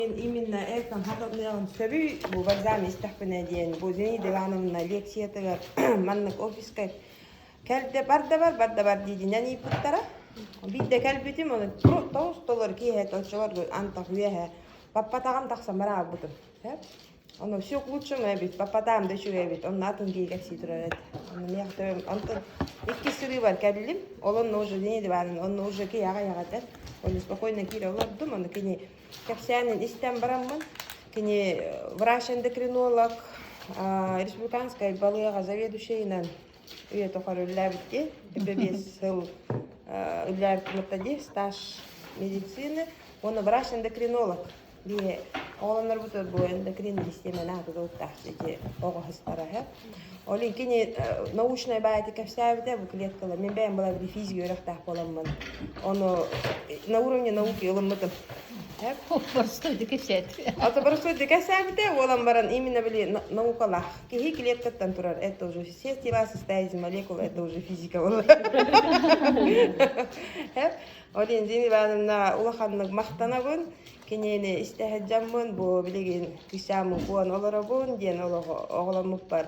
Именно Эркан хатылыаҕын сөбүй бу бальзам истэхпинэ диэн бу Зинаида Ивановна лекциятыгар маннык офиска кэлдэ бар да бар, бар да бар диидинэн ыйыппыттара. Биирдэ кэлбитим, ону тоҕус толору киэһэ оччолорго антах үөһэ баппатаҕым тахсан бараабытым. Ону все к лучшему эбит, баппатаам да үчүгэй эбит, онно атын киһи кэпсии турар этэ. Онно миэхэ төбөм, онтон иккис сырыыбар кэллим, ол онно уже Зинаида Ивановна, онно уже киһи аҕыйах этэ. Ону спокойно киирэ олордум, ону кини Кэпсээнин истэн бараммын, кини врач-эндокринолог, республиканскай балыыһа заведующайынан үйэ тухары үлэлээбит дии. 5 сыл үлэлээбит дии, стаж медицины. Уонна врач-эндокринолог дии оҕолонорбут бу эндокрин систиэмэни аатыгылыктаах ити оҕо сыстара Ол кини научнай баайты кэпсээбитэ бу клеткалар. Мин бэйэм была физика үөрэхтээх буоламмын. Ону на уровне науки ылыммытым. Боростуойдук кэпсээт. Ата боростуойдук кэпсээбитэ, буолан баран именно били наукалаах. Киһи клеткаттан турар, это уже все тела состоят из молекул, это уже физика была. Ол Зина Ивановна улаханнык махтанабын. Кинини истэ сылдьаммын, бу билигин кыысчааммын куон олоробун диэн оҕоломмуппар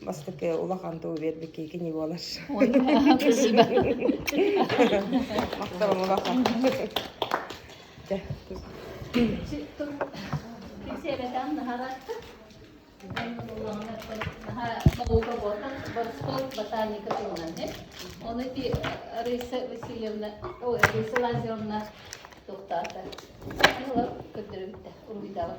бастакы улахан туу биэрбикки кини буолар. Спасибо. Махталым улахан. Наука буолтан Борскол ботаника туһунан Оны ити Раиса Васильевна, ой, Раиса Лазаревна туохтаата. Олор көрдөрөбүттэ, уруһуйдаабыт.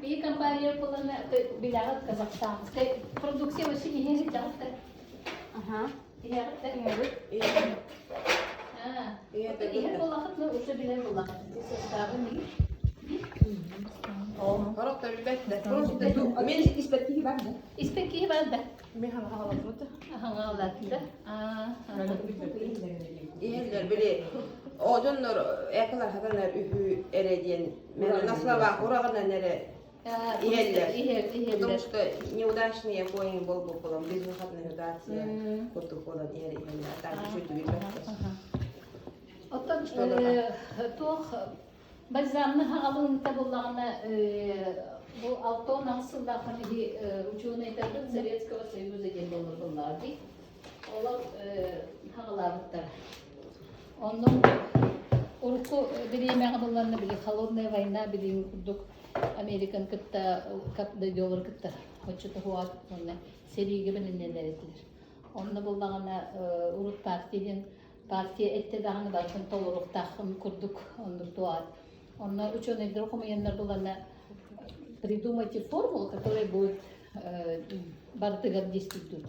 Биһи компания булана билэҕит казахстанскай продукция вообще иһэ сылдьаҕыттар. Аха. Иһэҕиттэр. Иһэр буоллахыт, ну уже билэр буоллахыт. Составы Хорох билбэт Просто мен испэт киһи бар да. Испэт киһи бар да. Мен хаҥаҕалатыбыт. Хаҥаҕалатта. Иһэллэр били одоннор экалар хатанар үһү эрэ диэн мен на словах ураҕынан эрэ иһэллэр. Потому что неудачные коин болбут болон безвыходная ситуация курдук болон иһэр иһэллэр. Так үчүгэй билбэттэр. Оттон туох бальзамны хаҕалыҥта буллаҕына бу 68 сыллаахха биһи учуонайдарбыт Советского Союза диэн буолар буоллаҕа дии. Олор хаҕалаабыттар. Оннун урукку бириэмэҕэ булланна били холодная война билин курдук Американ кытта кап дойдулары кытта оччотоһуат уонна сэриигэ бэлэмнэнэр этилэр. Онно буллаҕына урут партия диэн партия эттэ даҕаны барытын толоруохтааххын курдук оннук туоат. Онно учуонайдар хомуйаннар буланна придумайте формулу, которая будет бардыгар действует.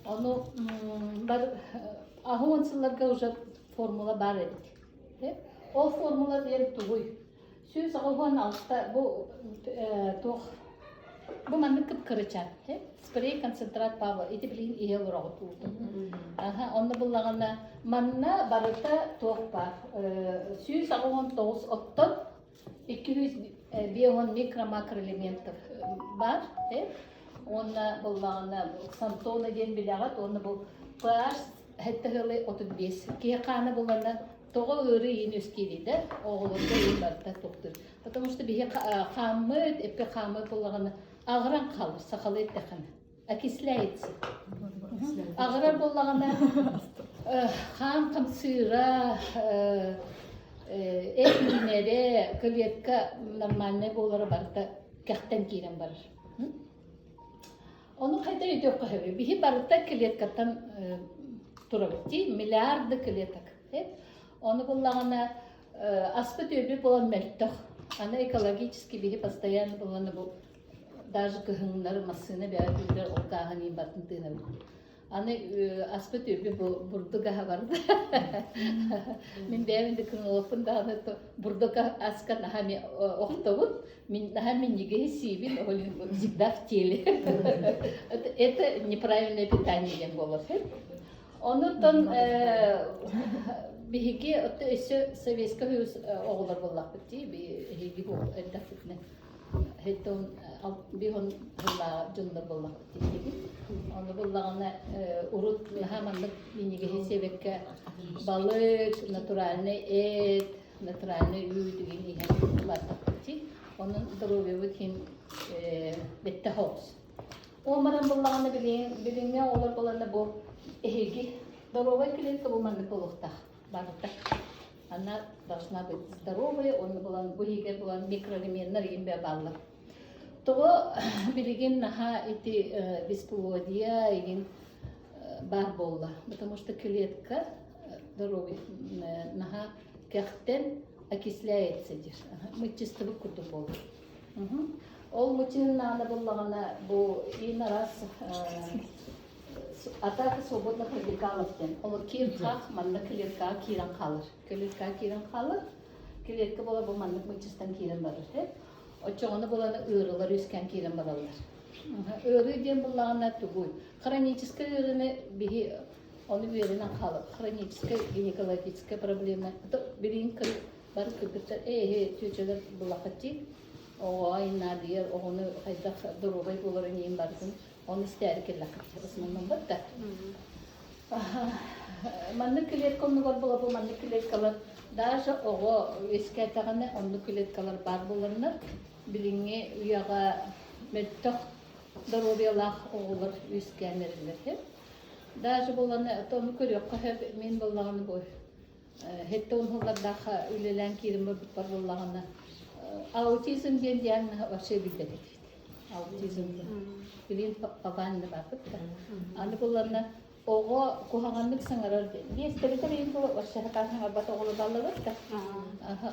Ону бар аһуон сылларга уже формула бар эбит. Ол формула диэн тугуй? 186 бу туох бу маннык кып-кырычаат спрей концентрат Павла ити билигин иһэ олороҕут уутун аха онно буллаҕына манна барыта туох баар 189 оттон 250 микро-макроэлементов баар уонна буллаҕына ксантона диэн билэҕит уонна бу pH сэттэ ыалы 35 киһи хаана буллана тоҕо ыарыы иин үөскиирий да оҕолорго иин барыта тохтуур потому что биһи хааммыт эппи хааммыт буоллаҕына аҕыран хаалар сахалыы эттэххинэ окисляется аҕырар буоллаҕына хаан хамсыыра эт үүнэрэ клетка нормальнай буолара барыта кэхтэн киирэн барар Ону хайда өйдүөххэ сөбүй? Биһи барыта клеткаттан турабыт дии, миллиарды клеток. Ону буллаҕына аспыт үөрбүт буолан мөлтөх. Аны экологически биһи постоянно буллана бу даже кыһыннары массыына бэйэ күүрэр ол гааһын иин бартын тыынабыт. Аны аспыт үөрбүт бу бурдук аһа барда. Мин бэйэм да кыҥылаппын даҕаны бурдук аска наһаа охтобут. Мин наһаа минньигэһи сиибин, ол всегда в теле. Это неправильное питание диэн буолар. Онутон биһиги өссө Советский Союз оҕолор буоллахпыт дии, биһиги элбэхпитинэ. Хэттон биһон сыллааҕы дьоннор буоллахпыт диэбит. Ону буллаҕына урут наһаа маннык минньигэһи сиэбэккэ балык, натуральный эт, натуральный үүт игин иһэн улааттахпыт дии. Онон доруобуйабыт иһин бэттэх соҕус. Ол баран буллаҕына билигин билиҥҥи оҕолор буоланна бу эһиги доруобай клетка бу маннык буолуохтаах барыта. Она должна быть здоровая, он булан бу иһигэр булан микроэлеменнар игин бэ бааллар. Тоҕо билигин наһаа ити бесплодие игин баар буолла. Потому что клетка здоровый наһаа кэхтэн окисляется диир. Мыччыстыбыт курдук буолар. Ол муччун наада буллаҕына бу иин араас атака свободных радикалов диэн. Ол киир-хаах манна клеткаҕа киирэн хаалар. Клеткаҕа киирэн хаалар. Клетка буола бу маннык мыччыстан киирэн барар. Оччоҕуна буланы ыарыылар үөскээн киирэн бараллар. Ыарыы диэн буллаҕына тугуй? Хроническай ыарыыны биһи ону үөрэнэн хаалар. Хроническай гинекологическая проблема. Билигин бары кыргыттар ээ чүөчэлэр булахаччы оҕо айнаадыйар оҕону хайдах доруобай буоларын иһин барытын ону истээри кэллэххит основном да. Маннык клетка оннугар буолабы маннык клеткалар даже оҕо үөскээтэҕинэ оннук клеткалар баар буоланнар билиҥҥи үйэҕэ мөлтөх доруобуйалаах оҕолор үөскээн эрэллэр. Даже буоланы ону көрүөххэ сөп мин буоллаҕына бу Хэттэ уһуллардаах үлэлээн киирэн барбыппар буоллаҕына аутизм диэн диагноһа вообще билбэт этибит. Аутизм диэн. Билигин попаанна барбыт да. Аны булларна оҕо куһаҕаннык саҥарар диэн. Биэстэбитэ билин бу вообще сатаан саҥарбат оҕолор баллабыт да.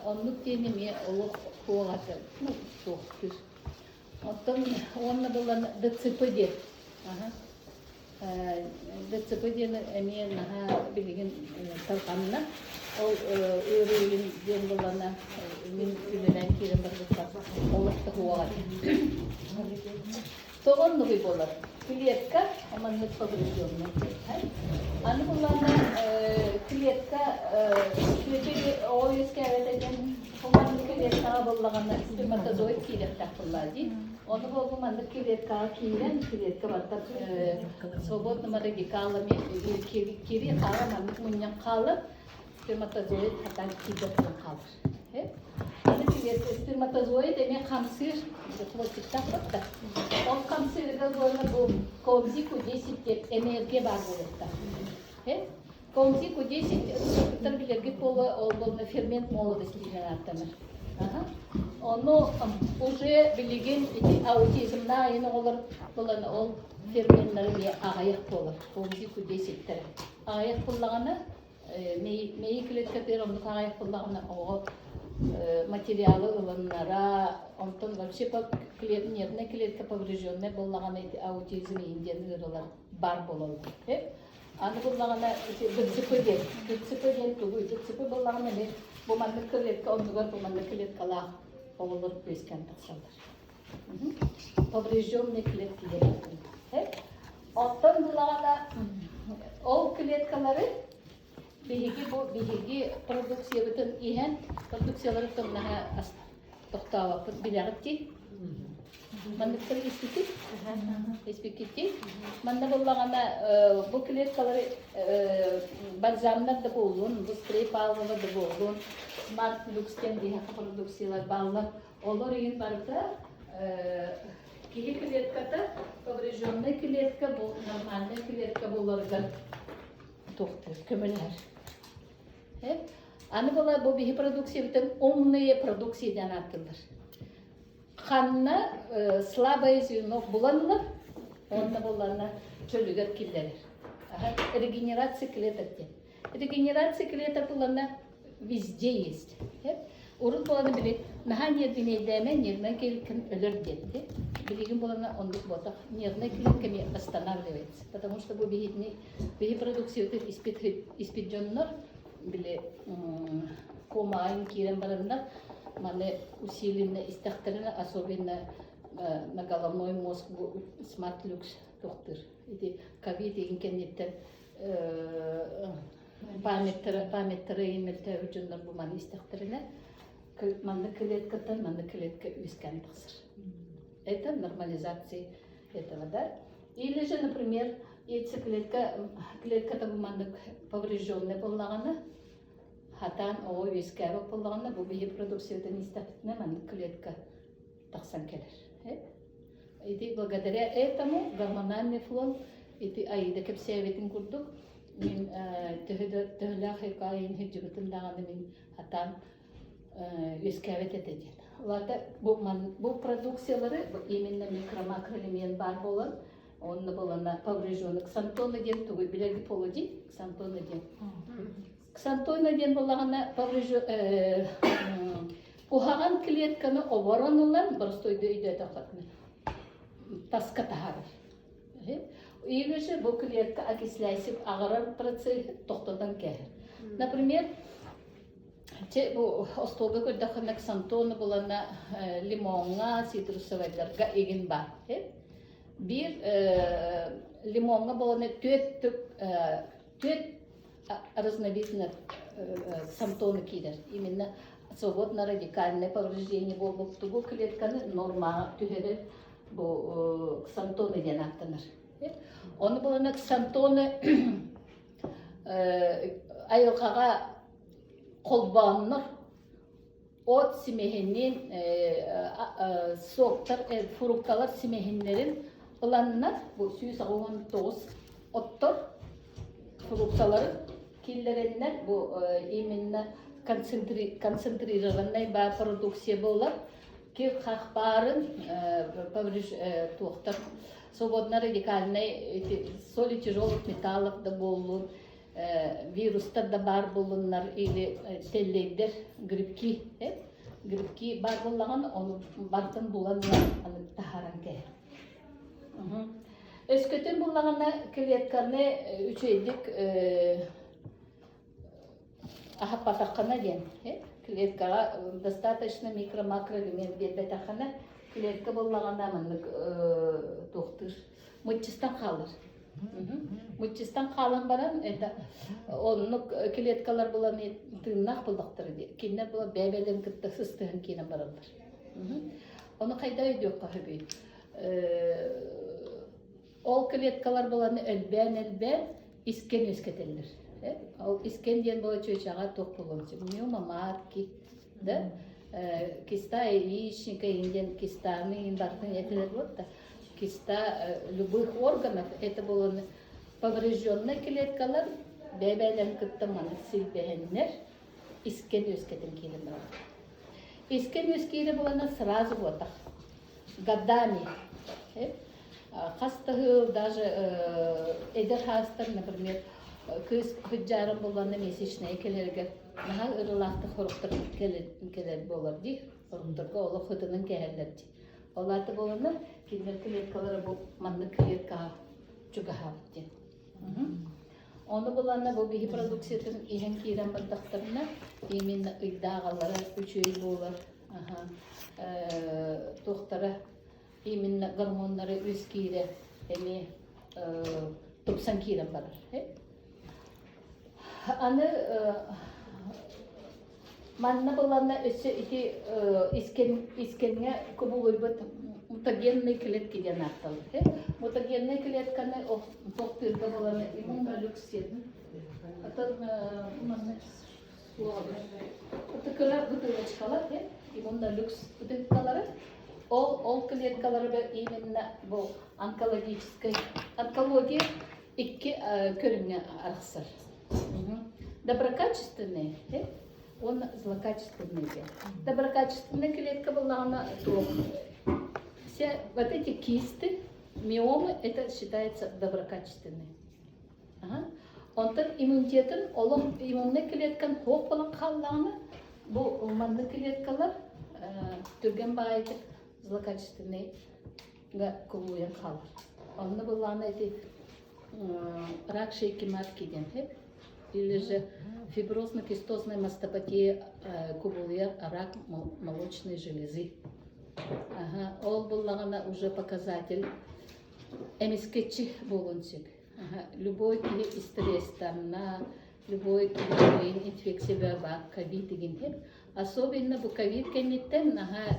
Оннук диэн эмиэ олох суох ну, суох түс. Оттон уонна булларна ДЦП диэн. ДЦП диэн эмиэ наһаа билигин тарҕанна. Ол ыарыыгын диэн буоллаҕына мин үлэлээн киирэн барбыппар олох да суоҕа этэ. Тоҕо оннугуй буолар? Клетка маннык поврежденный. Аны буллаҕына клетка оҕо үөскээбэтэ диэн бу маннык клеткаҕа буоллаҕына сперматозоид киириэхтээх буоллаа дии. Ону бу маннык клеткаҕа киирэн, клетка барыта свободным радикалами кири хаала маннык мунньан хаалар, сперматозоид хатан киирбэт буолан хаалар. Аны сперматозоид эмиэ хамсыыр, хвостиктаах да. Ол хамсыырыгар буолла бу коэнзим Q10 диэн энергия баар буолуохтаах. Коэнзим Q10 билэргит буолуо, ол буолла фермент молодости диэн ааттанар. Ону уже билигин ити аутизмнаах айын оҕолор булан ол ферменнары эмиэ аҕыйах буолар. Коэнзим Q10-тэрэ. Аҕыйах буллаҕына мэйии клеткатыгар оннук аҕыйах буллаҕына оҕо материалы ылыннара, онтон вообще нервная клетка поврежденная буоллаҕына ити аутизм иһин диэн ыарыылар баар буолаллар. Аны буллаҕына ити ДЦП диэн. ДЦП диэн тугуй? ДЦП буоллаҕына эмиэ бу маннык клетка оннугар бу маннык клеткалаах оҕолор үөскээн тахсаллар. Поврежденные клетки диэн. Оттон буллаҕына ол клеткалары биһиги бу биһиги продукциябытын иһэн продукциялары наһаа тохтообоппут билэҕит дии. Манныктары испиккит? Испиккит Манна буллаҕына бу клеткалары бальзамнар да буоллун, бу спрей Павлова да буоллун, Smart Lux диэн биһиэхэ продукциялар бааллар. Олор иһин барыта киһи клетката, поврежденная клетка, бу нормальная клетка буоларыгар туохтуур, көмөлөһөр. Аны була бу биһи продукциябытын умные продукции диэн ааттыыллар. Ханна слабое звено буланнар, онно булланна чөлүгэр киллэрэр. Регенерация клеток диэн. Регенерация клеток булланна везде есть. Урут буоланы били наһаа нервинэйдээмэ нервнай клеткин өлөр диэн. Билигин буолана оннук буотах нервнай клетка эмиэ восстанавливается. Потому что бу биһитини биһи продукциябытын испит испит дьоннор били комаҕа киирэн бараннар маны усиленно истэхтэринэ особенно на головной мозг бу смарт люкс тохтуур ити ковид игин кэнниттэн памяттара памяттара иин мөлтөөбүт дьоннор бу маны истэхтэринэ. Маннык клеткаттан маннык клетка үөскээн тахсар. Это нормализация этого, да? Или же, например, яйцеклетка клетката бу маннык поврежденный буоллаҕына, хатаан оҕо үөскээбэт буоллаҕына, бу биһи продукциятын истэхпитинэ маннык клетка тахсан кэлэр. Ити благодаря этому гормональный фон ити Аида кэпсээбитин курдук мин төһө да төһөлөөх айын сылдьыбытым даҕаны мин хатаан үөскээбэт этэ диэн. Улаата бу, бу продукциялары именно микро-макроэлемент баар буолан онно буолана поврежденный ксантоны диэн тугу билэргит буолуо дии ксантоны диэн. Ксантоны диэн буоллаҕына куһаҕан клетканы оборон ылан боростуойду өйдөөтөххүтүнэ таска таһаарар. Или же бу клетка окисляйсып аҕарар процесс тохтотон кээһэр. Например, Чэ, бу остуолга көрдөххүнэ ксантоны булана лимоҥҥа, цитрусовайдарга игин баар. Биир лимоҥҥа буолана түөрт түөрт разновидность ксантоны киирэр. Именно свободно-радикальное повреждение буолбут тугу клетканы нормаҕа түһэрэр бу ксантоны диэн ааттанар. Ону булана ксантоны айылҕаҕа холбооннор от симэһинин соктар фрукталар симэһиннэрин ыланнар бу 189 оттор фрукталары киллэрэннэр бу именно концентрированный баар продукция буолар кир хах баарын туохтар свободно радикальнай соли тяжелых металлов да буоллун вирустар да баар буоллуннар или тэллэйдэр грибки грибки баар буоллаҕына ону бартын булан аны таһааран кэһэр. Өскөтүн буллаҕына клетканы үчүгэйдик аһаппатаххына диэн клеткаҕа достаточно микро-макроэлемент биэрбэтэххинэ клетка буоллаҕына маннык туохтуур мыччыстан хаалар. Мыччыстан хаалан баран это оннук клеткалар булан тыыннаах буллахтара дии. Кинилэр була бэйэ-бэйэлэрин кытта сыстыһан киирэн бараллар. Ону хайда өйдүөххэ сөбүй? Ол клеткалар булан элбээн-элбээн искэн үөскэтэллэр. Ол искэн диэн була чүөчэҕэ туох буолуон сөп? Миома матки, да? Киста яичника диэн кистаны иин бартын этилэр вот да. Киста любых органов это было поврежденный клеткалар бэйэ-бэйэлэрин кытта маннык силбэһэннэр искэн үөскэтэн киирэн бараллар. Искэн үөскиирэ буолана сразу буотах годами хас да сыл даже эдэр хаастар например кыыс быдьаарын булланна месячная кэлэригэр наһаа ырылаахтык хоруктар кэлэр буолар дии хоруктарга олох ытынан кэһэллэр дии ол аата буоланна кинилэр клеткалара бу маннык клеткаҕа чугаһаабыт диэн ону буланна бу биһи продукциятын иһэн киирэн бардахтарына именно ыйдааҕалара үчүгэй буолар туохтара именно гормоннары үөскиирэ эмиэ тупсан киирэн барар. Аны манна буланна өссө ити искеҥҥэ кубулуйбут мутагенный клетки диэн аатталлар. Мутагенный клетканы тохтуурга булан иммунолюксин. Оттон манна Кыра бутылочкалар, именно люкс бутылкалары. Ол, ол клеткалары именно бу онкологическай, онкология икки көрүҥҥэ арахсар. Доброкачественные уонна злокачественные диэн. Доброкачественная клетка буоллаҕына туох все вот эти кисты, миомы, это считается доброкачественные. Онтон иммунитетын олох иммуннай клеткан суох буолан хааллаҕына, бу маннык клеткалар түргэн баайытык злокачественныйга кубулуйан хаалар. Онно былаана ити рак шейки матки диэн или же фиброзно-кистозная мастопатия кубулуйар рак молочной железы. Ага, ол буллаҕына уже показатель эмискэччи буолуон сөп. Любой киһи стресстанна, Любой киһи инфекция баар, ковид игин сөп. Особенно бу ковид кэнниттэн наһаа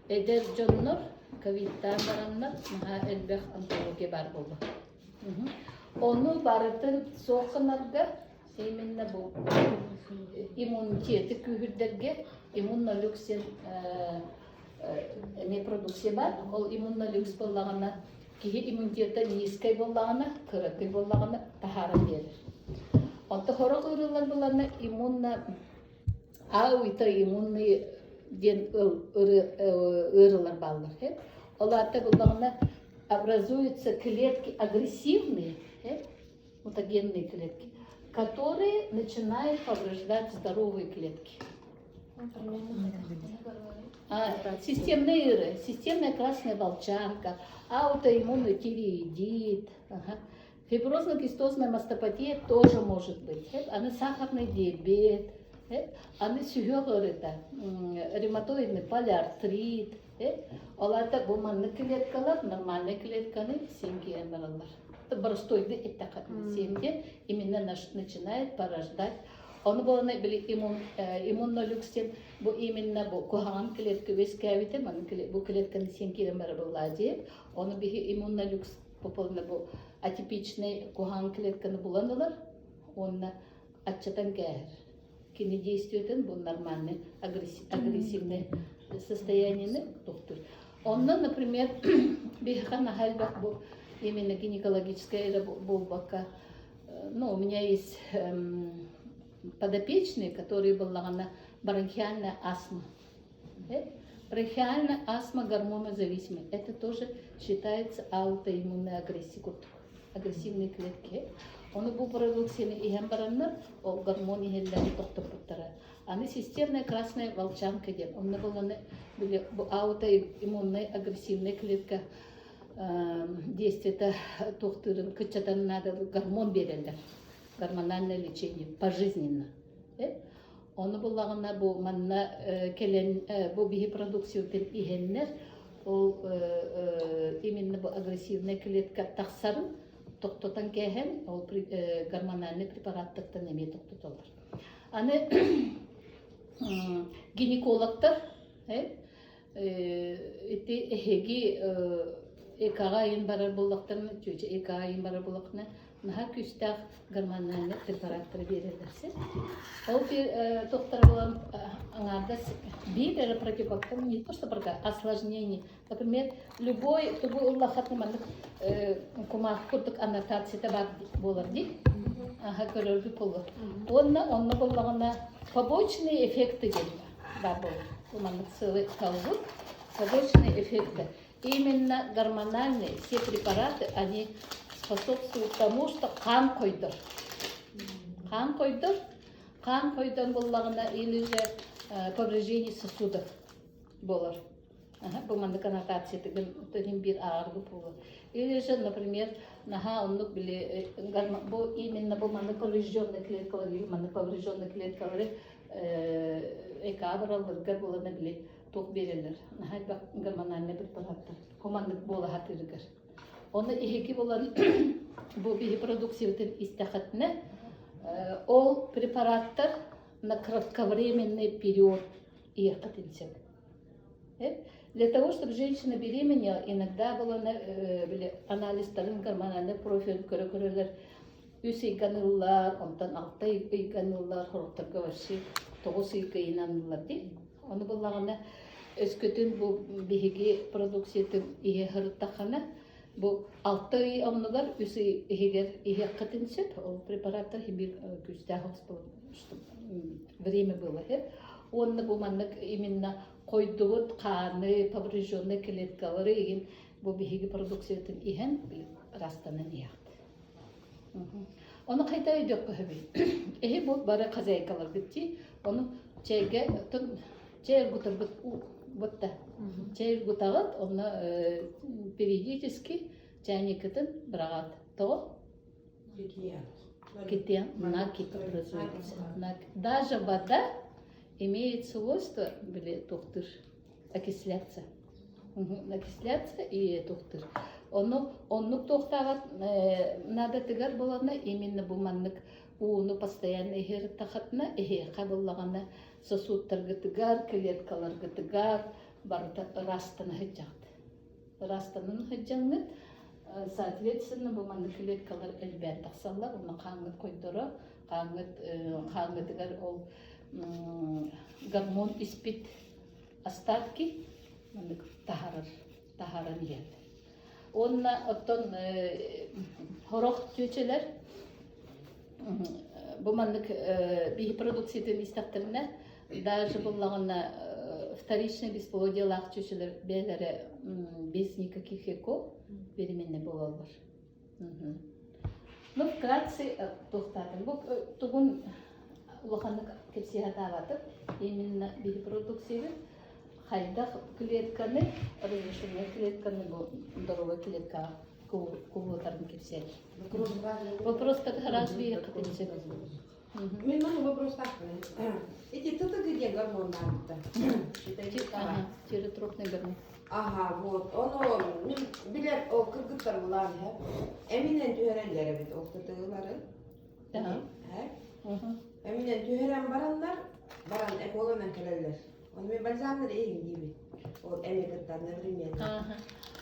эдэр дьоннор ковидтаан бараннар наһаа элбэх онкология баар буолла. Ону барытын суох гынарга именно бу иммунитеты күүһүрдэргэ иммунолюкс диэн эмиэ продукция баар. Ол иммунолюкс буоллаҕына киһи иммунитета низкай буоллаҕына, кыракый буоллаҕына таһааран биэрэр. Оттон сорох ыарыылар буоллаҕына иммунно аутоиммунный диэн ыарыылар бааллар. Ол аата буоллаҕына образуются клетки агрессивные, мутагенные клетки, которые начинают повреждать здоровые клетки. Системные ыарыы, системная красная волчанка, аутоиммунный тиреоидит, ага. Фиброзно-кистозная мастопатия тоже может быть. Аны сахарный диабет, аны сүһүөх ыарыыта, ревматоидный полиартрит. Ол аата бу маннык клеткалар нормальный клетканы сиэн киирэн бараллар. Простойды эттэххэ сиэн диэн именно начинает порождать. Ону буолана били иммунолюкс диэн бу именно бу куһаҕан клетка үөскээбитэ, маны бу клетканы сиэн киирэн бара буоллаа диэн. Ону биһи иммунолюкс пополна бу атипичный куһаҕан клетканы булан ылар уонна аччатан кээһэр. Кини действиетын бу нормальный агрессивный состояниены тохтуур. Онно, например, биһиэхэ наһаа элбэх бу именно гинекологическая эрэ буолбакка, ну, у меня есть подопечные, которые буоллаҕына бронхиальная астма. Бронхиальная астма гормонозависимая. Это тоже считается аутоиммунной агрессией курдук. Агрессивные клетки. Ону бу продукцияны иһэн бараннар, ол гормон иһэллэрин тохтоппуттара. Аны системная красная волчанка диэн. Онно буоланы били бу аутоиммунная агрессивная клетка действиета туохтуурун кыччатан надо гормон биэрэллэр. Гормональное лечение пожизненно. Ону буллаҕына бу манна кэлэн бу биһи продукциятын иһэннэр ол именно бу агрессивная клетка тахсарын тохтотон кээһэн ол гормональный препараттартан эмиэ тохтотоллор. Аны гинекологтар ити эһиги ЭК-ҕа ыйын барар буоллахтарына, чүөчэ ЭК-ҕа ыйын барар буоллаххына, наһаа күүстээх гормональнай препараттары биэрэллэр син. Ол тохтор буолан аҥаардас биир эрэ противопактан не то что осложнение. Например, любой тугу ыллаххатына маннык кумаах курдук аннотацията баар буолар дии. Аха көрөргүт буолуо. Уонна онно буоллаҕына побочные эффекты диэн баар буолар. Бу маннык сылы талбыт побочные эффекты. Именно гормональные все препараты, они способствуют тому, что хаан хойдор. Хаан хойдор, хаан хойдон буоллаҕына или же повреждение сосудов буолар. Бу маннык аннотациятыгын иһин биир ааҕарга буолуо. Или же, например, наһаа оннук били бу именно бу маннык поврежденные клеткалары, маннык поврежденные клеткалары ЭК баралларыгар буолана били туох биэрэллэр наһаа элбэх гормональнай препараттар хоманнык буола сатыырыгар. Оны иһики булан бу биһи продукциябытын истэхэтинэ ол препараттар на кратковременный период иэххитин сөп. Для того, чтобы женщина беременела, иногда было анализтарын гормональный профиль көрө-көрөлөр үс ыйга ыллар, онтон алта ыйга ыллар, хорохторго вообще тоҕус ыйга ыйынан дии. Ону буллаҕына өскөтүн бу биһиги продукциятын иһэ сырыттаххына, бу алта ый оннугар үс ый иһигэр иһиэххитин сөп. Ол препараттар биир күүстээх время было. Уонна бу маннык именно хойдубут хааны, поврежденный клеткалары игин бу биһиги продукциятын иһэн ырастанан иһэхт. Ону хайда өйдүөххэ сөбүй? Эһи бу бары хозяйкаларгыт дии. Ону чэйгэ чэй оргутарбыт бутта. Чэй оргутаҕыт, онно периодически чайникытын быраҕат. Тоҕо? Китиэн накипь образуется. Даже вода имеет свойство, били, туохтур, окисляться. Окисляться и туохтур. Ону оннук туохтааҕар наадатыгар буолана именно бу маннык. Ууну постоянно иһэр тахатына, эһиэхэ буллаҕына сосудтаргытыгар, клеткаларгытыгар барыта ырастана сылдьаҕыт. Ырастанан сылдьаҥҥыт, соответственно, бу маннык клеткалар элбээн тахсаллар, уонна хааҥҥыт хойдоро, хааҥҥыт хааҥҥытыгар ол гормон испит остатки маннык таһаарар, таһааран иһэр. Уонна оттон сорох чүөчэлэр бу маннык биһи продукциятын истэхтэринэ даже буллаҕына вторичный бесплодиелаах чүөчэлэр бэйэлэрэ без никаких эко беременна буолаллар. Ну, вкратце туохтаатым. Бу тугун улаханнык кэпсии сатаабатым. Именно биһи продукциябыт хайдах клетканы, разрушенная клетканы бу здоровая клеткаҕа кубулутарын кэпсээн. Вопрос как раз биһиэхэ Мин маны вопростаахпын. Эти ТТГ диэн гормоннаабыта. Тиреотропный гормон. Ага, вот. Ону мин билэр ол кыргыттар булаан иһэ. Эминэн түһэрэллэр эбит ол ТТГлары. Да. Эминэн түһэрэн бараннар, баран эколонан кэлэллэр. Ону мин бальзамнар иһин диибин. Ол эми кытта одновременно. Ага.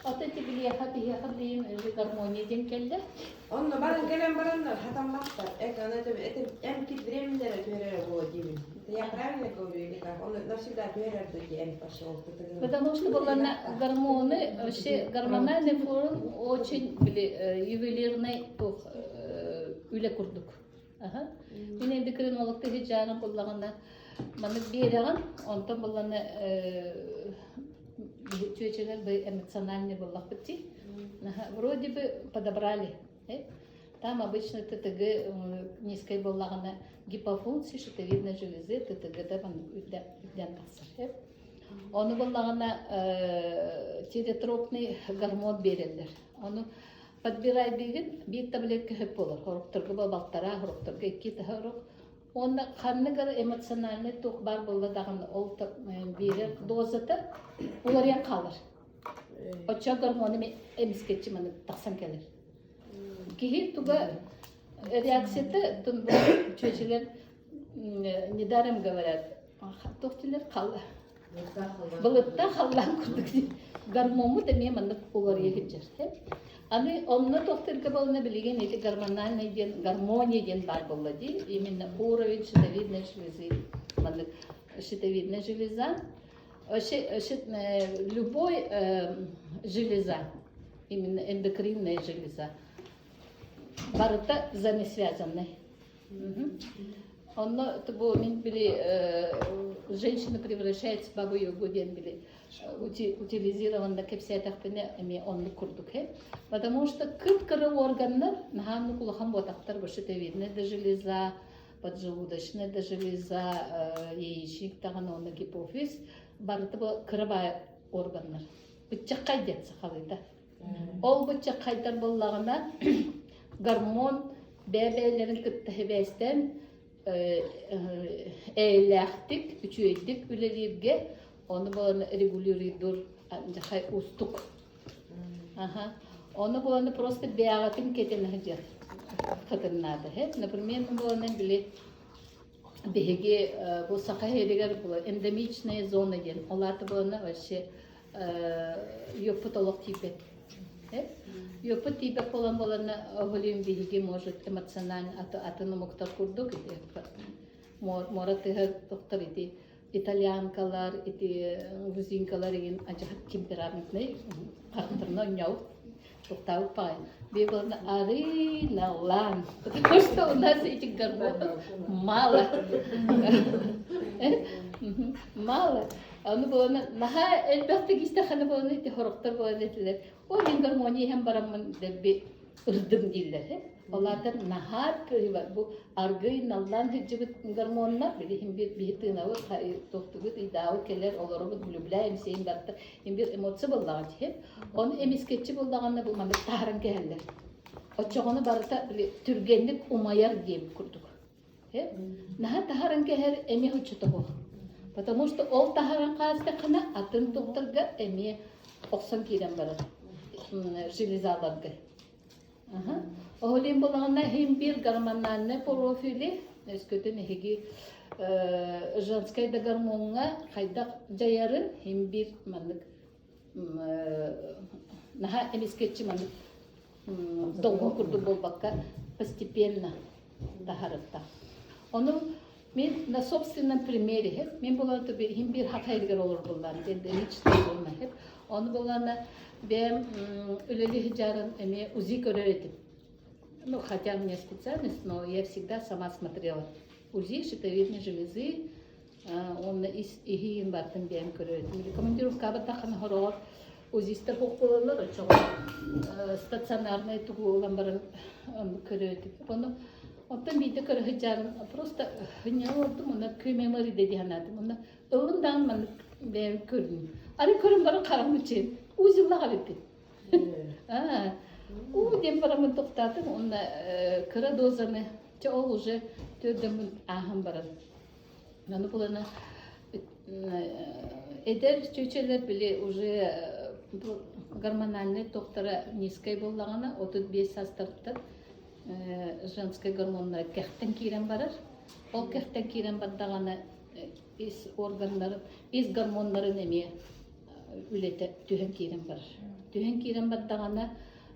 Вот эти билиэхэ биһиэхэ билиим гармония диэн кэллэ. Онно баран кэлэн бараннар хатамматтар. Это это эмкит временнere түһэрэрэ буолуо диибин. Это я правильно говорю или как? Он навсегда түһэрэр дии эм пошел. Потому что была гормоны, вообще гормональный фон очень били ювелирный туох үлэ курдук. Аха. Мин эндокринологты хиджаным буллаҕына маннык биэрэҕин, онтон булланы чүөчэлэр бы эмоциональный буллахпыт дии. Вроде бы подобрали. Там обычно ТТГ низкой буоллаҕына гипофункция щитовидной железы ТТГ-да үрдээн тахсар. Ону буллаҕына тиреотропный гормон биэрэллэр. Ону подбирайдыыгын биир таблетка сөп буолар. Хорохторго балтараа, хорохторго икки таһа орук. Уонна ханнык эрэ эмоциональный туох баар буолла даҕаны ол биэрэр дозата уларыйан хаалар. Оччо гормону эмискэччи маны тахсан кэлэр. Киһи туга реакцията чүөчэлэр недаром говорят туох дииллэр былыттаах халлаан курдук гормоммут эмиэ маннык уларыйа сылдьар. Аны онно тохтырга буолна билигин ити гормональный диэн гармония диэн баар буолла дии. Именно уровень щитовидной железы маннык щитовидная железа вообще любой железа именно эндокринная железа барыта взаимосвязанный. Онно бу мин били женщина превращается в бабу-ягу диэн били утилизированно кэпсээтэхпинэ эмиэ оннук курдук потому что кып-кыра органнар наһааннык улахан буотахтар бу щитовидная да железа поджелудочная да железа яичник даҕаны уонна гипофиз барыта бу кыра баай органнар быччаххай диэн сахалыыта Ол быччаххайдар буоллаҕына гормон бэйэ-бэйэлэрин кытта сибээстээн эйэлээхтик, үчүгэйдик үлэлииргэ ону буолан регулируйдуур дьахай уустук. Аха. Ону буолан просто бэйэҕитин кэтэн сылдьар хатыннаата. Например, буолан били биһиги бу Саха сиригэр эндемичная зона диэн ол аата буолана вообще Йоппут олох тиийбэт. Йоппут тиийбэт буолан буоланна оһолуйун биһиги может эмоционально атын омуктар курдук муора тыһа тохтор ити итальянкалар ити грузинкалар игин ажахат темпераментный харахтарына онньоут тохтаабыт паай бии буолана арыналаан потому что у нас этих гормонов мало мало Аны буолана наһаа элбэхтик истэххинэ буолана ити хорохтор буолан этилэр. Ой, мин гармония иһэн бараммын дэлби ырдым дииллэр. Ол аата наһаа бу аргый наллаан сылдьыбыт гормоннар били иһин бир биһи тыынабыт туохтугут ыйдаабыт кэлэр олоробут влюбляем сиэн барта иһин бир эмоция буоллаҕа дии. Ону эмискэччи буоллаҕына бу маннык таһааран кэһэллэр. Оччоҕуна барыта били түргэнник умайар диэбит курдук. Наһаа таһаран кэһэр эмиэ оччото суох. Потому что ол таһаран хаастаххына атын туохтарга эмиэ охсон киирэн барар железаларга. Оһолин булаҕына иһин биир гормональнай профили, өскөтүн эһиги женскай да гормоҥҥа хайдах дьайарын иһин биир маннык наһаа эмискэччи маннык долгун курдук буолбакка постепенно таһарытта. Ону Мин на собственном примере хеп, мин булан туби хим бир хатайдыгар олор буллан, денденичный болма хеп. Оны булана бэм үлели хижарын эме УЗИ көрөр этим. Ну, хотя у меня специальность, но я всегда сама смотрела. УЗИ щитовидной железы, он ис иһиин бартын бэм көрөр этим. Командировкаба тахан хороор УЗИстер хоккулалар, очоҕо стационарный тугу ылан баран көрөр этим. Ону Оттон биирдэ көрө сылдьарым просто һынньана олордум уонна күөмэм ыарыйда дии санаатым. Онно ыллым даҕаны маннык бэйэм көрдүм. Арай көрөн баран хараҕым иччиэн узеллаах эбиппин. Аа, уу диэн бараммын тохтоотум уонна кыра дозаны чэ ол уже төрдөммүн ааһан баран. Аны булана эдэр чүчэлэр били уже гормональнай тохтара низкай буоллаҕына 35 саастарыттан женскай гормоннара кэхтэн киирэн барар. Ол кэхтэн киирэн бардаҕына ис органнарын, ис гормоннарын эмиэ үлэтэ түһэн киирэн барар. Түһэн киирэн бардаҕына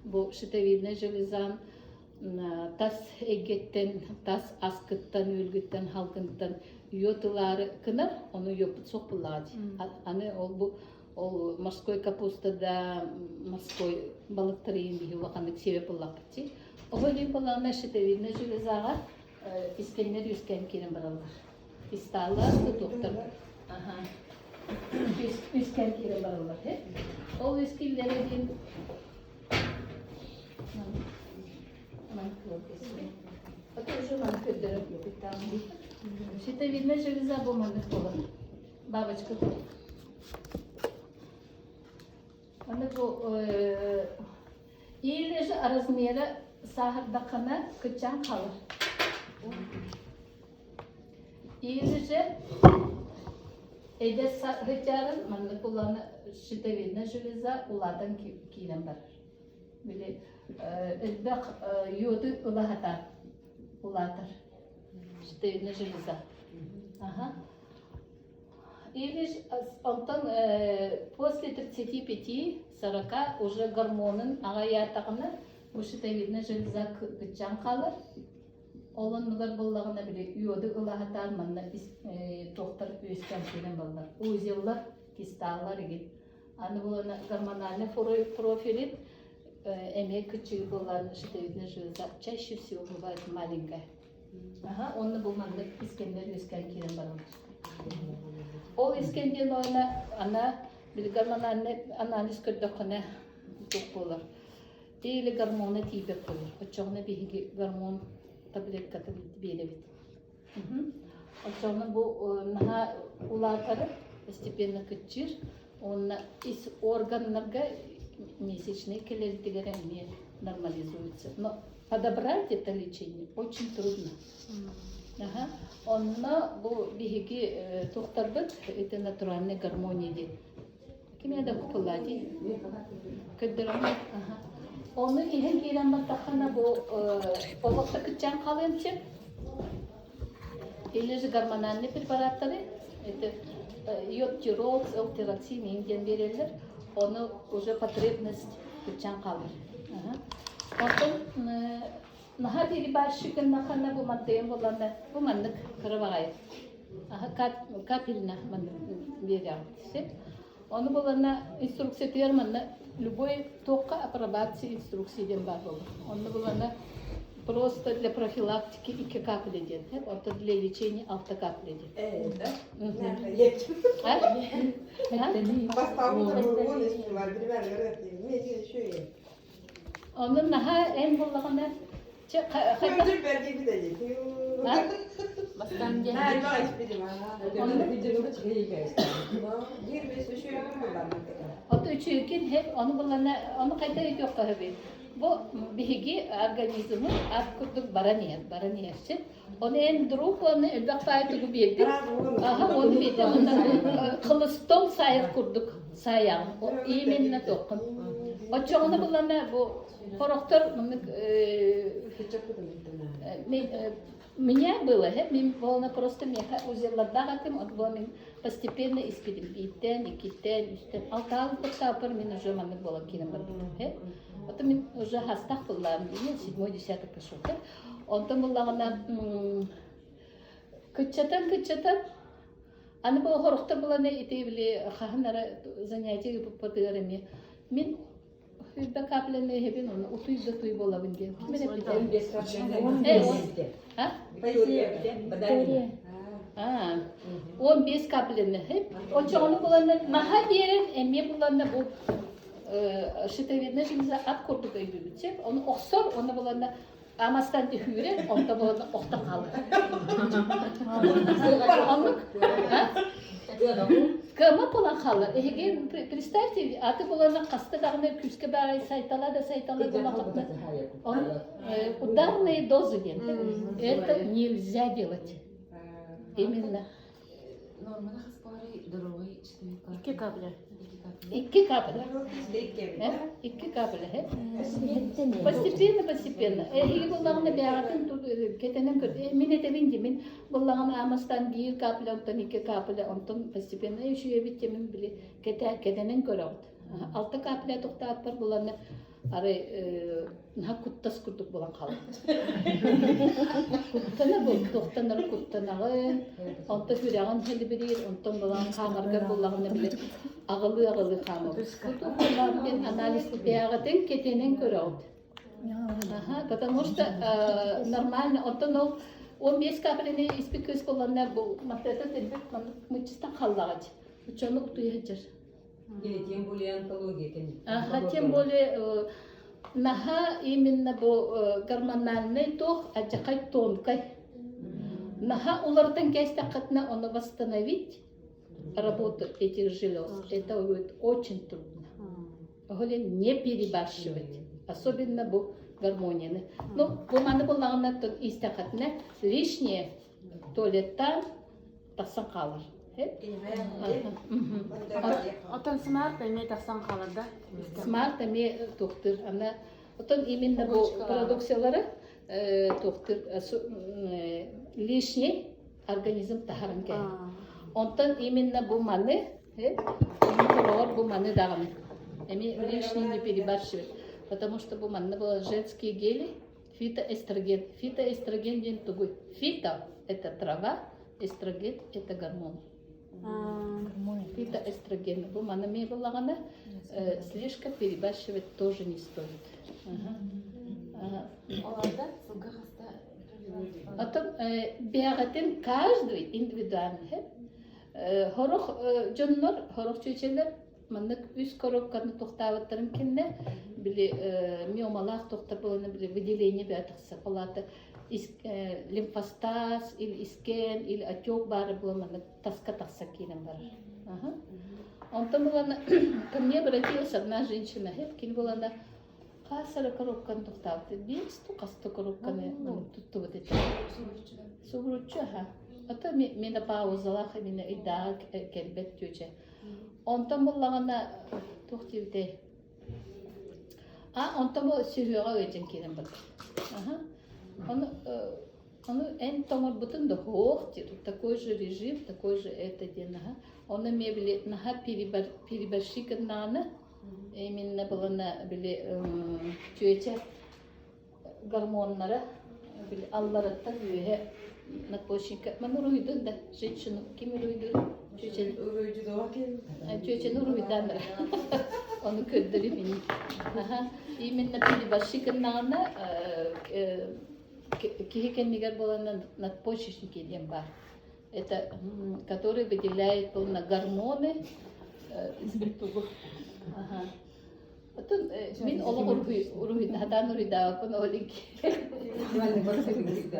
бу щитовидная железан тас эйгэттэн, тас аскыттан, үөлгүттэн, халгынтан йод ылаары кынар, ону йоппут суох буллаҕа дии. Аны ол бу Ол морской капуста да, морской балыктар иһин биһи улаханнык сиэбэт буоллахпыт дии. Оҕо илин буоллаҕына щитовидная железаҕа искэннэр үөскээн киирэн бараллар. Кистаалар, тутуохтар. Аха. Үскэн киирэн бараллар. Ол үскиллэрэ диэн Щитовидная железа бу маннык буолар. Бабочка Аны бу или же размера саһардаххына кыччаан халыр. Или же эдэр сыдьаарын маннык уланы щитовидная железа улаатан киирэн барар. Били элбэх йоду ыла улаатар. Щитовидная железа. Ага. Или онтон после 35-40 уже гормонун аҕайаатаҕына бу щитовидная железа кыччаан хаалар. Ол оннугар буоллаҕына били йоду ылаһатаан манна туохтар үөскээн киирэн баллар. Узеллар, кисталлар игин. Аны булана гормональный профилин эмиэ кыччыыр буоллаҕына щитовидная железа чаще всего бывает маленькая. Аха, онно бу маннык искэннэр үөскээн киирэн бараллар. Ол искэн диэн уонна ана били гормональный анализ көрдөххүнэ туох буолар. Или гормона тиийбэт буолар. Оччоҕуна биһиги гормон таблеткатын биэрэбит. Оччоҕуна бу наһаа улаатары постепенно кыччыыр. Уонна ис органнарга месячные кэлэрдигэр эмиэ нормализуется. Но подобрать это лечение очень трудно. Ага. Онно бу биһиги туохтарбыт это натуральная гармония диэн. Кимиэ да купулла дии. Көрдөрөммүт. Ону иһэн киирэн баттаххына бу олохто кыччаан хаалыан сөп. Или же гормональные препараттары, это йод-тирокс, элтироксин диэн биэрэллэр. Ону уже потребность кыччаан хаалар. Оттон наһаа перебарщик гыннаххына бу мантыйан буолланна бу маннык кыра баҕайы капельно маннык биэрэҕит. Ону буланна инструкциятыгар манна любой туохха апробация инструкция диэн баар буолар. Онно буланна просто для профилактики икки капля диэн, оттон для лечения алта капля диэн. Да? Онон наһаа эн буллаҕына чэ хайдах Ото үчүгүн хеп ону буллана ону хайда өйдүөххэ сөбүй? Бу биһиги организмы ат курдук баран иһэр, баран иһэр син. Ону эн друг оны элбэх баай тугу биэрдин. Аха оны биэрдин. Онно хлыстом сайар курдук сайаҕын. Именно тоққун. Оччоҕуна буллана бу хорохтор маннык меня было, мин буолана просто миэхэ узеллардаах этим, от була мин постепенно испитим бииртэн, иккиттэн, үстэн, алтаал тохтооппор мин уже маннык буолан киирэн барбытым. Потом мин уже хастах буллаам, седьмой десяток пошел. Онтон буллаҕына кыччатан-кыччатан Аны бу хорохтор буланы ити били хаһан эрэ занятие ыыппытыгар эмиэ мин сүүрбэ капляны иһэбин уонна утуй да утуй буолабын диэн ким эрэ эппитэ. А? А, 15 капляны Оччоҕуну буланна наһаа биэрэн эмиэ буланна бу щитовидная железа ат курдук өйдүүбүт сөп. Ону охсор, оны буланна Амастан түһүүрэ, онто буолан охтон хаалар. Оннук. Кыама буолан хаалар. Эһиги представьте, аты буолан хаста даҕаны күүскэ баҕай сайтала да сайтала буолан Он ударные дозы диэн. Это нельзя делать. Именно. Норманы хас баҕарый здоровый человек Икки капля. Икки капля. Икки капля. Постепенно, постепенно. Эһиги буллаҕына бэйэҕитин кэтэнэн көр. Мин этэбин дии, мин буллаҕына амастан биир капля, онтон икки капля, онтон постепенно үчүгэйбит мин били кэтэнэн көрөҕүт. Алта капля тохтооппор буланна арай наһаа куттас курдук буолан хаалбыт. Куттана бу, туохтан эрэ куттанаҕын, онтон сүрэҕин хэлибириир, онтон булан хаамаргар буллаҕына били аҕылыы-аҕылыы хаамабыт. Бу диэн анализ бэйэҕитин кэтэнэн көрөҕүт. Аха, потому что нормально, оттон ол 15 капельны испит кыыс буолланна бу маттата тэлбит маннык мыччыстан халлаҕач. Учуону утуйа сылдьар. Или тем более онкология Ага, тем более наһаа именно бу гормональный туох адьакай тонкай. Наһаа уларытан кээстэххитинэ ону восстановить работу этих желез, это будет очень трудно. Оһолен не перебарщивать, особенно бу гармонияны. Ну, бу маны буллаҕына истэххитинэ лишнее туалеттан тахсан хаалар. Оттон смарт эмиэ тахсан хаалар да? Смарт эмиэ туохтур. Ана оттон именно бу продукциялары туохтур лишний организм таһарын кэлэр. Онтон именно бу маны бу маны даҕаны эмиэ лишний не перебарщивать. Потому что бу манна было женские гели фитоэстроген. Фитоэстроген диэн тугуй? Фито – это трава, эстроген – это гормон. Фитоэстроген. Бу маны эмиэ буллаҕына слишком перебарщивать тоже не стоит. Потом бэйэҕитин каждый индивидуально Хорох дьоннор, хорох чүөчэлэр маннык үс коробканы тохтаабыттарын кэннэ били миомалаах тохтор буолана били выделение бэйэ тахсар. Ол аата лимфостаз или искен или отек баара була маннык таска тахса киирэн барар. Онтон булана ко мне обратилась одна женщина, кини булана хас эрэ коробканы тохтаабыт биэс хаста коробканы туттубут этэ. Субуруччу аха. Ото менопаузалаах именно ыйдааҕы кэлбэт түөчэ. Онтон буллаҕына туох диэбитэй? А онтон бу сүһүөҕэ ыалдьан киирэн барбыт. Аха. Ону ону эн тоҥорбутун да суох диир. Такой же режим, такой же это диэн аха. Ону эмиэ били наһаа переборщи гыннаҕына именно былана били чүөчэ гормоннара били аллараттан үөһэ надпочечника маны уруһуйдун да женщину ким уруһуйдуур чүөчэни чүөчэни уруһуйдаан ону көрдөрүм ини именно переборщи гыннаҕына киһи кэннигэр буолан надпочечники диэн баар это который выделяет полно гормоны ага Оттон мин олох уруһуй сатаан уруһуйдаабаппын ол икки.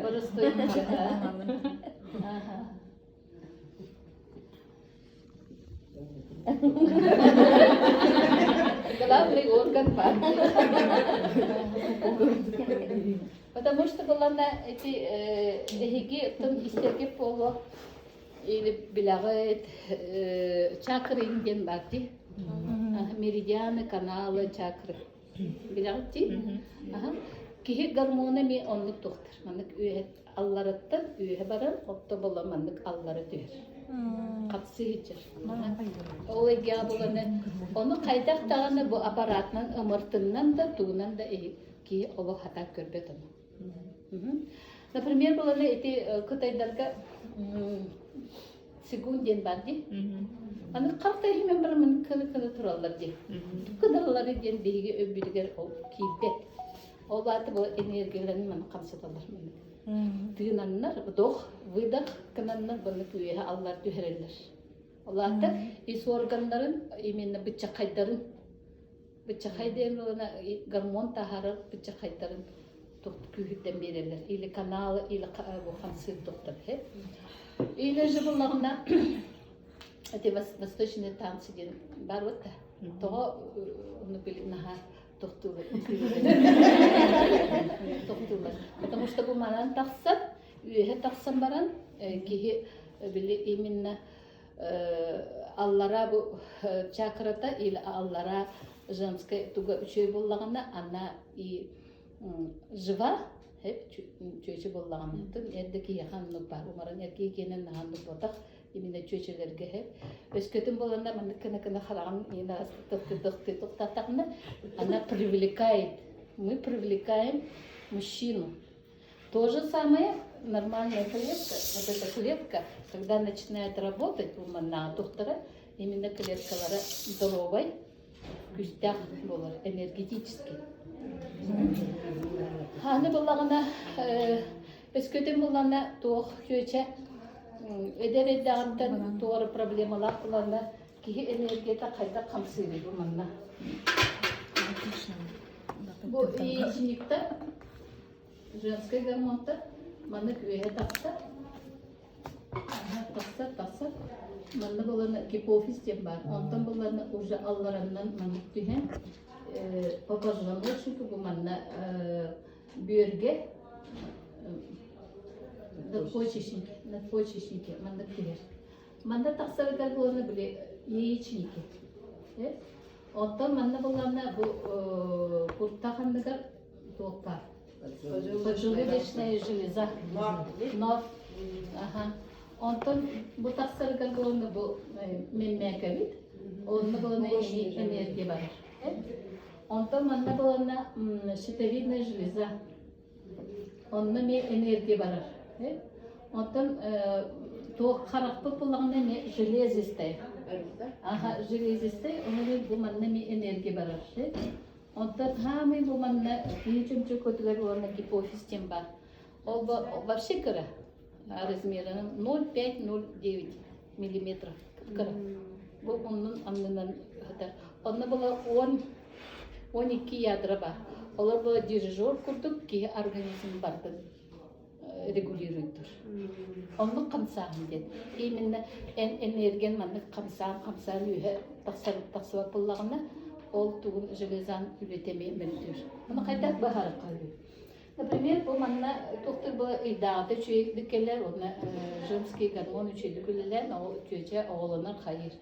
Боростуой Главный орган Потому что была на эти эһиги оттон истэргэ буолуо или билэҕит чакры диэн бар дии. Меридианы, каналы, чакры. Билэҕит дии? Киһи гормона эмиэ оннук туохтар. Маннык үөһэ аллараттан үөһэ баран, отто була маннык аллара түһэр. Хапсыы сылдьар. Ол эйгэҕэ буланы ону хайдах даҕаны бу аппаратынан ымыртыннан да тугунан да киһи олох хатаан көрбөт ону. Например, буланы ити кытайдарга цигун диэн бар дии. Аны харта иһимэн барамын кыны-кыны тураллар дии. Кыналлары диэн биһиги өйбүтүгэр ол киирбэт. Ол баата бу энергияларын маны хамсаталлар. Тыынаннар, вдох, выдох гынаннар bunны үөһэ аллар түһэрэллэр. Ол аата ис органнарын именно быччахайдарын быччахай диэн буолана гормон таһаарар быччахайдарын күүһүттэн биэрэллэр. Или каналы, или бу хамсыыр доктор. Или же буллаҕына эти восточные танцы диэн бар вот тоҕо ону били наһаа тохтуулар тохтуулар потому что бу манан тахсан үөһэ тахсан баран киһи били именно аллара бу чакрата или аллара женская туга үчүгэй буоллаҕына она и жива чүөчэ буоллаҕына тын эрдэ киһиэхэ оннук баар умаран эркии киэнэн наһаа оннук буотах именно чүөчэлэргэ хэп өскөтүн буоланна маннык кына кына хараҕын тохты тохтатаҕына она привлекает мы привлекаем мужчину То же самое нормальная клетка, вот эта клетка, когда начинает работать, манна тухтара, именно клеткалара здоровой, күүстээх буолар, энергетический. Аны буллаҕына, өскөтүн буллаҕына туох чүөчэ эдэр эрдэҕиттэн туора проблемалаах буллаҕына киһи энергията хайдах хамсыырый бу манна. Бу яичниктар Женскай гормонтар маннык үөһэ тахсар, тахсар, тахсар. Манна булана гипофиз диэн баар. Онтон булана уже аллараннан маннык түһэн по позвоночнику бу манна бүөргэ надпочечники, надпочечники маннык түһэр. Манна тахсарыгар булана били яичники. Оттон манна булана бу куртах анныгар туох баар? Поджелудочная железа. Нор. Аха. Онтон бу тахсарыгар буолна бу меммээкэбит. Онно буолна энергия барар. Онтон манна буолна щитовидная железа. Онно эмиэ энергия барар. Онтон туох харахпыт буллаҕына эмиэ железистая. Аха, железистая, онон бу манна эмиэ энергия барар. Онтон хаамый бу манна киһи чөмчөкөтүгэр уонна гипофиз диэн баар. Ол вообще кыра размерынан 0,5-0,9 миллиметров кыра. Бу оннун аннынан сытар. Онно была 10 12 ядра бар. Олор была дирижер курдук киһи организм бардын регулируйдур. Оннук хамсааһын диэн. Именно эн энергиян маннык хамсаан хамсаан үөһэ тахсар тахсыбат буоллаҕына, ол тугун железан үлэтэ эмиэ мөлтүүр. Ону хайдах быһаарыахха үһү? Например, бу манна туохтар бу ыйдааҕыта үчүгэйдик кэлэр, уонна женский гормон үчүгэйдик үлэлээн, ол чүөчэ оҕолонор хайыыр.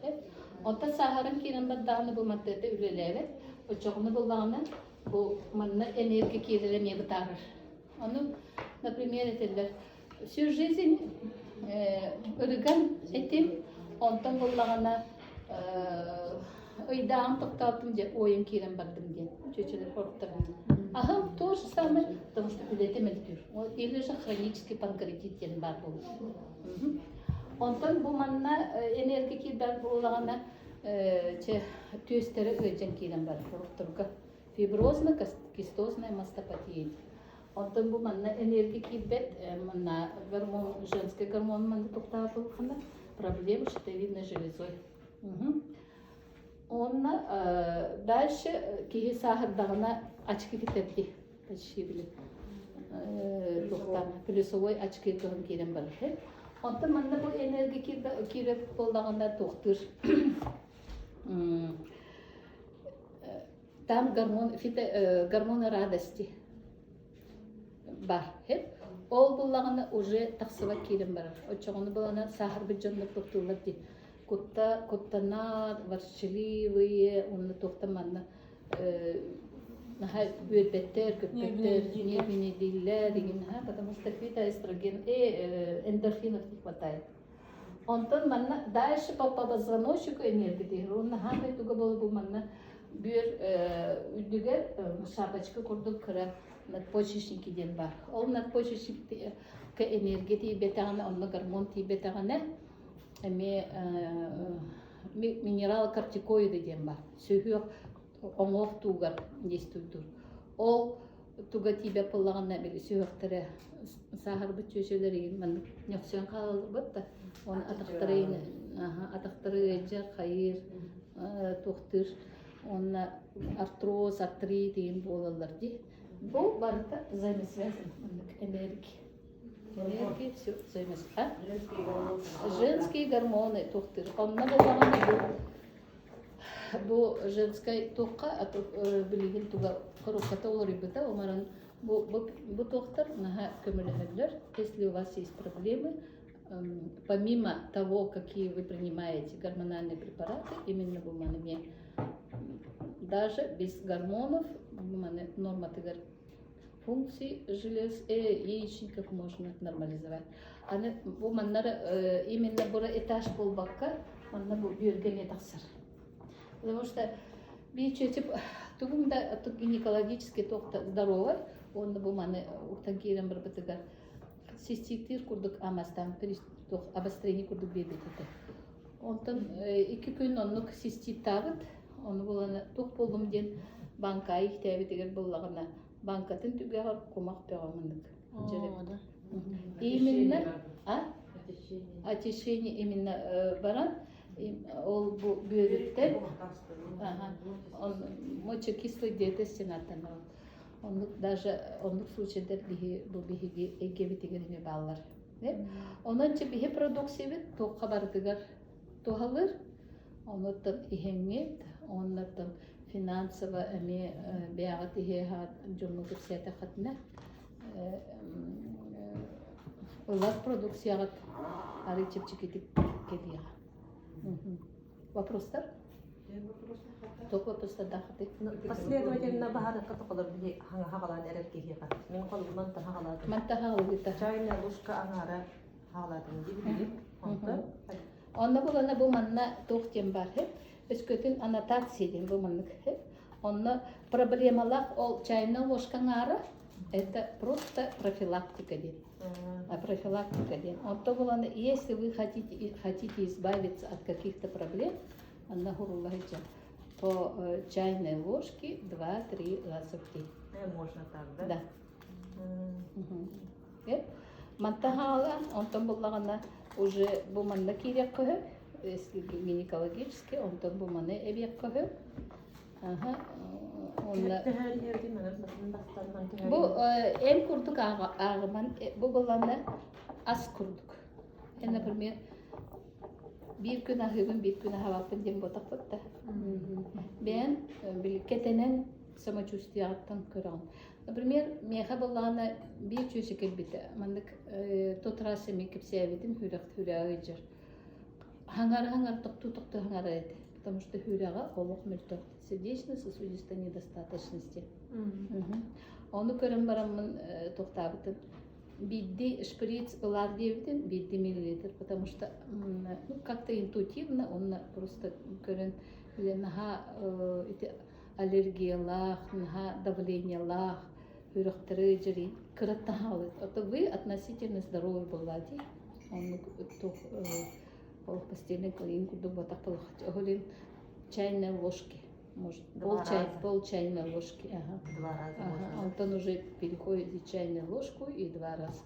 Онтон сааһыран киирэн бардаҕына бу мантыата үлэлээбэт. Оччоҕуна буллаҕына бу манна энергия киирэрэ эмиэ бытаарар. Ону, например, этэллэр, всю жизнь ырыган этим, онтон буллаҕына ыйдааҕым тохтоотум дьэ уойан киирэн бардым диэн чүөчэлэр хоруктар. Аһым то же самое, потому что үлэтэ мөлтүүр. Или же хронический панкреатит диэн баар буолар. Онтон бу манна энергия киирбэт буоллаҕына чэ түөстэрэ ыалдьан киирэн барар хорукторго. Фиброзно-кистозная мастопатия. Онтон бу манна энергия киирбэт, манна гормон, женский гормон манна туктаатылхана проблема щитовидной железой. Онно дальше киһи сааһырдаҕына очки кэтэрди почти били туохтан плюсовой очки туһун киирэн барар. Онтон манна бу энергия киирэр буоллаҕына туохтуур Там гормон, фито, гормоны радости бар. Ол буллаҕына уже тахсыбат киирэн барар. Оччоҕуна булана сааһырбыт дьоннор туттуллар дии. Кутта, куттанар, ворчливые, уонна туохтан манна наһаа үөрбэттэр, көппөттөр, нервнейдииллэр игин, потому что фитоэстроген, эндорфинов не хватает. Онтон манна дальше по позвоночнику энергия уонна хаамай туга буола бу манна бүөр үрдүгэр шапочка курдук кыра надпочечники диэн баар. Ол надпочечникка энергия тиийбэтэҕинэ, онно гормон тиийбэтэҕинэ эмиэ минерал-кортикоиды диэн баар. Сүһүөх оҥоох туугар действуйдуур. Ол туга тиийбэт буоллаҕына били сүһүөхтэрэ сааһырбыт чүөчэлэр игин маннык ньөхсүйэн хаалаллар да он атахтары атахтары ыалдьар хайыыр туохтуур уонна артроз артрит игин буолаллар дии бу барыта взаимосвязан маннык энергия энергия все взаимосвязан женские гормоны туохтуур онно буоллаҕына бу Бу женскай туохха билигин туга коробката уларыйбыта, онон бу, бу, бу туохтар наһаа көмөлөһөллөр. Если у вас есть проблемы, помимо того, какие вы принимаете гормональные препараты, именно бу маны даже без гормонов маны норматыгар функции желез яичников можно нормализовать. Аны бу маннар именно бура этаж буолбакка, манна бу бүөргэ эмиэ тахсар. Потому что биир тугум да гинекологически туох здоровай, уонна бу маны уктан киирэн барбытыгар циститтиир курдук амастаан туох обострение курдук биэрбит этэ. Онтон икки күн оннук циститтаабыт, ону булан туох буоллум диэн банка иһтээбитигэр буллаҕына банкатын түгэҕэр кумах бөҕө маннык Именно, а? Очищение именно баран, ол бу бүөрүттэн, он мочекислый диэте стенаттан Оннук даже оннук случайдар биһи бу биһиги эйгэбитигэр эмиэ бааллар. Онон чи биһи продукциябыт туохха барытыгар туһалыыр. Онуттан иһэҥҥит, оннуттан финансово эмиэ бэйэҕит иһиэхэ дьоҥҥо кэпсээтэххитинэ ылар продукцияҕыт арый чэпчэкитик кэлиэҕэ. Вопростар? Туох вопростардааххытый? Последовательно баһарыкка тоқолор били хаҥаһаҕалаан эрэр киһиэхэ. Мин холумман таһаҕалаатым. Мантан хаалыыта. Чайная ложка аҥаара хаалаатым дии билигин. Онтон Онно булана бу манна туох диэн баар Өскөтүн аннотация диэн бу маннык Онно проблемалаах ол чайная ложка аҥаара это просто профилактика диэн. А профилактика диэн. Онто булана если вы хотите, хотите избавиться от каких-то проблем, анна хуруллаһыча по чайной ложке 2-3 раза в день. Можно так, да? Да. Манта хаалан, онтон буллаҕына уже бу манна киириэххэ сөп, если гинекологически, онтон бу маны эбиэххэ сөп. Аха, онно бу эн курдук ааҕыман, бу буллана ас курдук. Эн, например, биир күн аһыыбын, биир күн аһаабаппын диэн буотахпыт да. Бэйэн били кэтэнэн самочувствияҕыттан көрөҕүн. Например, миэхэ буоллаҕына биир чүөчэ кэлбитэ. Маннык тот раз эмиэ кэпсээбитим сүрэх сүрэҕэ ыалдьар. Хаҥара-хаҥара тохтуу-тохтуу хаҥарар этэ. Потому что сүрэҕэ олох мөлтөх. Сердечно-сосудистой недостаточности. Ону көрөн бараммын тохтаабытым. Биирдии шприц ылаар диэбитим, биирдии миллилитр, потому что ну, как-то интуитивно онно просто көрөн бile наһаа ити аллергиялаах, наһаа давлениелаах, үрэхтэри дьэри кыраттаһаалыт. Это вы относительно здоровый была дии. Оннук туох ол постельный клин курдук батах Оһолин чайной ложки. Может, пол, чай, пол чайной ложки. Ага. Два раза ага. можно. Онтон уже переходит и чайную ложку и два раза.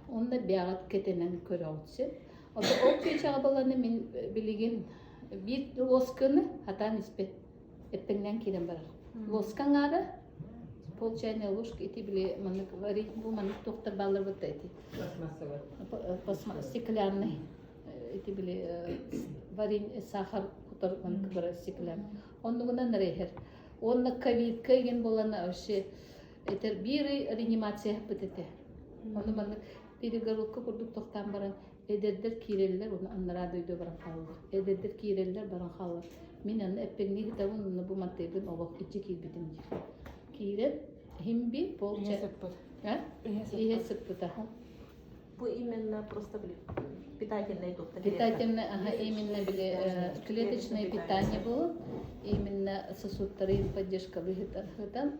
Онно бэҕэт кэтэнэн көрөҕүтсүн. Ото ол чыычаҕа баланы мин билигин биир лосканы хатаан испэт эппэҥнээн киирэн барар. Лоска аҥаара, пол чайная ложка ити били маннык варить бу маннык туохтар бааллар бытта ити. Пластмассовый. Стеклянный ити били варень сахар кутар маннык бара стеклянный. Оннугунан иһэр. Уонна ковидка игин буолан вообще этер биир реанимация быт этэ. Ону маннык перегородка курдук тохтоон баран. Эдэрдэр киирэллэр уонна анараа дойду баран хаалаллар. Эдэрдэр киирэллэр баран хаалаллар. Мин аны эппэҥнии сытабын уонна бу мантыйбын олох иччи киирбитим диир. Киирэн иһим би Иһэ сыппыт. А? Иһэ сыппыта. Бу именно просто питательный тут. Питательное, ага, именно били клеточное питание было, именно сосудтарын поддержка выхытан,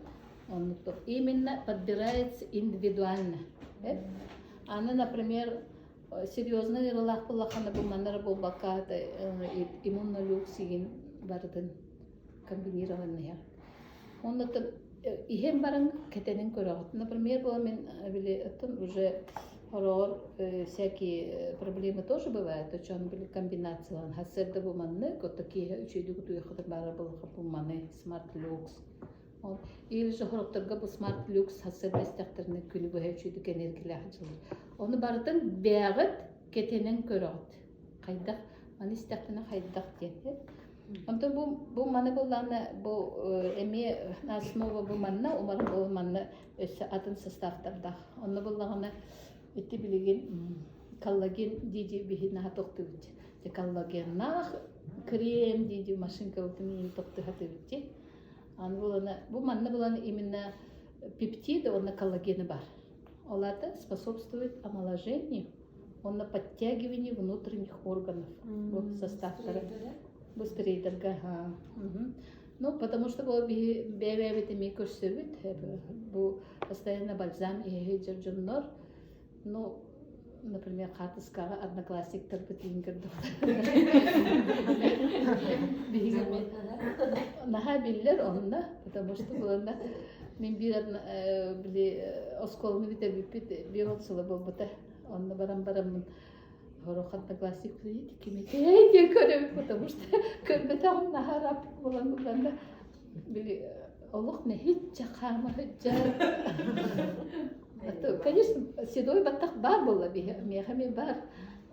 он именно подбирается индивидуально. Аны, например, серьезно ыарыылаах буоллаххына бу манна эрэ буолбакка иммунолюксигин барытын комбинированный. Онно иһэн баран кэтэнин көрөҕүт. Например, была мин били оттон уже хороҕор всякие проблемы тоже бывают, очон били комбинациялан хасырда бу маннык, вот такие үчүйдүк утуйахытын баарар буоллаха бу маны Smart Lux. Или же хорохторго бу Smart Lux хасырда истэхтэринэ күнү быһа үчүйдүк энергиялаах дьылыр. Ону барытын бэйэҕит кэтэнэн көрөҕүт. Хайдах, маны истэхтэринэ хайдах диэн. Онтон бу бу маны буллаҕына бу эмиэ основа бу манна умар бу манна өссө атын составтардаах. Онно буллаҕына ити билигин коллаген дии биһи наһаа тохтубут. Коллагеннаах крем дии машинкабытын иин тохтуһатыбыт дии. Аны булана бу манна булан именно пептиды уонна коллагены бар. Ол аата способствует омоложению уонна подтягиванию внутренних органов. Бу составтара. Быстрейдерга. Ну, потому что бу биһи бэйэ-бэйэбит эмиэ көрсөбүт. Бу постоянно бальзам иһэ дьоннор. Ну, например, хаартыскаҕа одноклассниктарбыт иин көрдөхтөр. Биһиги наһаа биллэр онно, потому что буланна мин биир били оскуоланы бүтэрбиппит биир ол сыла буолбута. Онно баран бараммын Сорох одноклассник кимитээ диэн көрөбүт, потому что көрбөтөҕүм наһаа рап буолан булланна били олох нэһииччэ хаама сылдьар. Конечно, седой баттах баар буолла миэхэ эмиэ баар.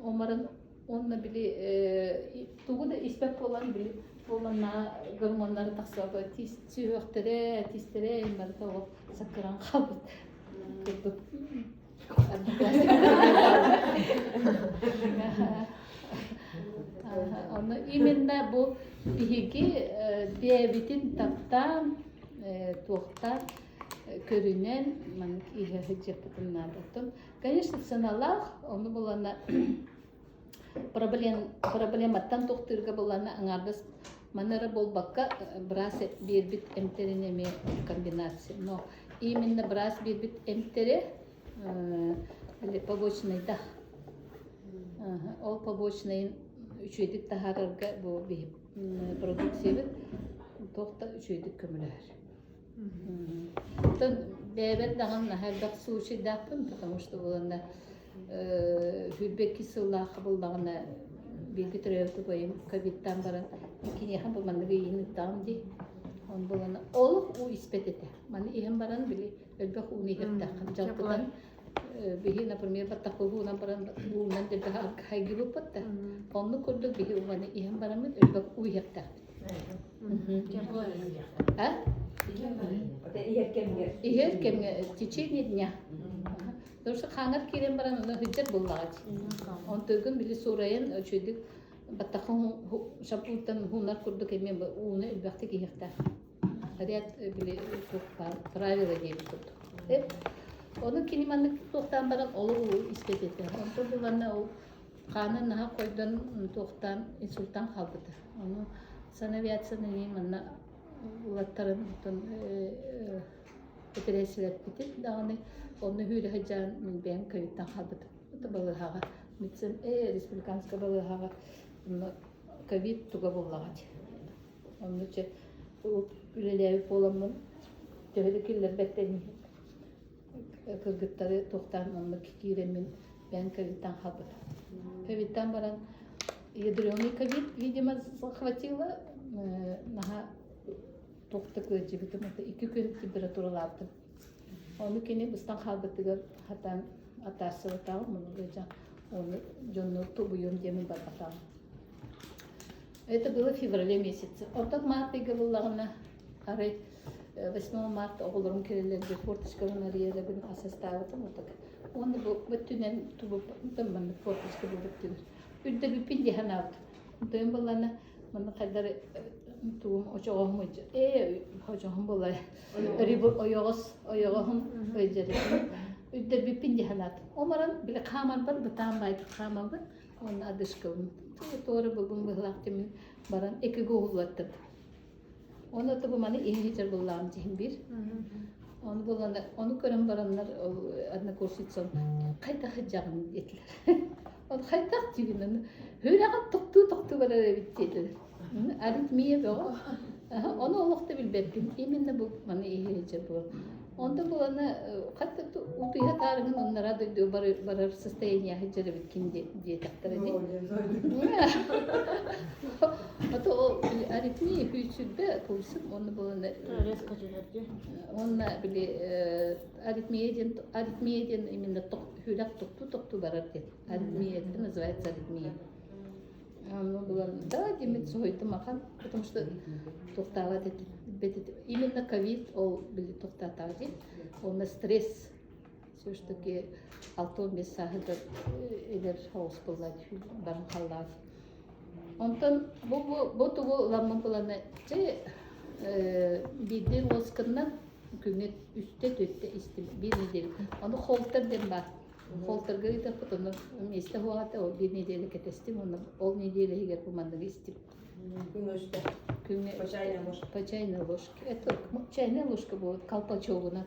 Омарын уонна били тугу да испэт буолан били буоланна гормоннары тахсыбапа тиис сүһүөхтэрэ, тиистэрэ барыта олох саккыран хаалбыт курдук. Ону именно бу биһиги бэйэбитин таптаан, туохтаан көрүнэн маннык иһэ сылдьыахпытын наада. Оттон, конечно, сыаналаах, ону булана проблематтан тохтуурга булана аҥаардас манна эрэ буолбакка быраас биэрбит эмтэрин эмиэ комбинация. Но именно быраас биэрбит эмтэрэ побочнайдах. Ол побочнайын үчүгэйдик таһаарарга бу биһи продукциябыт туох да үчүгэйдик көмөлөһөр. Оттон бэйэбэр даҕаны наһаа элбэх случайдаахпын, потому что буланна 22 сыллаахха буллаҕына бииргэ төрөөбүт убайым ковидтаан баран киниэхэ бу маннык ыйыын ыттаҕым дии. Он булана олох уу испэт этэ. Маны иһэн баран били элбэх ууну иһэртэххин дьалкытан биһи например баттахпы уунан баран уунан дэлбэх хайгыбыппыт да оннук курдук биһи уганы иһэн бараммыт элбэх уу иһэртэхпит. А? Иһэр кэмҥэ в течение дня. Потому что хаҥар киирэн баран ону сылдьар буоллаҕа дии. Онтугун били суурайан үчүгэйдик баттахын шампунтан уунар курдук эмиэ ууну элбэхтик иһиэхтээх. Ряд били правила диэбит курдук. Ону кини маннык туохтаан баран олох уу испэт этэ. Онтон буланна ол хаанын наһаа хойдон туохтаан инсультан хаалбыта. Ону санавиацияны манна улаттарын оттон эпэрээссийэлэппитим даҕаны онно сүүрэ сылдьан мин бэйэм ковидтан хаалбытым. Это балыыһаҕа медицин республиканскай балыыһаҕа онно ковид туга буоллаҕа дии. Онно чэ үлэлээбит буоламмын төһө да киллэрбэттэн иһин кыргыттары туохтаан онно киирэммин бэйэм ковидтан хаалбытым. Ковидтан баран ядреный ковид, видимо, захватила наһаа туох да кыадьыбытым это икки күн температуралаабытым. Ону кини быстан хаалбытыгар хатан атаарсыбатаҕым, ону ыалдьан ону дьоннор тубуйуом диэмин барбатаҕым. Это было в феврале месяце. Оттон март ыйга буллаҕына, арай 8 марта оҕолорум кэлэллэргэ форточкабын арыйарабын ас астаабытым. Вот так. Уонна бу өттүнэн тубуппун маннык корпуска бу бүттүгэр. Үрдэрбиппин дии санаабыт. Онтон буоллаҕына манна хайдах тугум очоҕоһум ээ очоҕоһум буолла ойоҕос ойоҕоһум өйдөрүм үрдэрбиппин дии санаатым. Ол баран били хаамарбар бытаан баайдык хаамабын уонна одышкабын туора бүгүн быһылаах тимин баран экигэ уһуллаттым. Оны бу маны иһин буллаам диһин бир. Оны булан ону көрөн бараннар однокурсницам хайдах сылдьаҕын диэтилэр. Ол хайдах диибин аны үрэҕин тохтуу-тохтуу барар эбит диэтилэр. Аритмия бөҕө. Ону олох да билбэппин. Именно бу маны иһи бу. Онто булана хатта утуйа таарыгын оннара дойду барар состояние сылдьар эбиткин диэтэхтэрэ дии. Ото ол аритмия күүсүрбэ пульсум онно булана Резко түһэрди. Уонна били аритмия диэн аритмия диэн именно сүрэх тохтуу-тохтуу барар диэн. Аритмия это называется аритмия. Ону булан да димит соһуйдум ахан, потому что тохтаабат этим. Именно ковид ол били тохтаатаҕа дии. Уонна стресс все ж таки 65 сааһыгар эдэр соҕус буолла баран халлаат. Онтон бу бу бу тугу ыламмын буланы чэ биирдии лосканнан күҥҥэ үстэ түөртэ истим биир неделя. Ону холтер диэн баар. Холтерга ыытаппыт онно миэстэ суоҕа ол биир неделя кэтэстим уонна ол неделя иһигэр бу манныгы истим. Күҥҥэ үстэ. Күҥҥэ По чайной ложке. По чайной ложке. Это чайная ложка будет колпачогуна.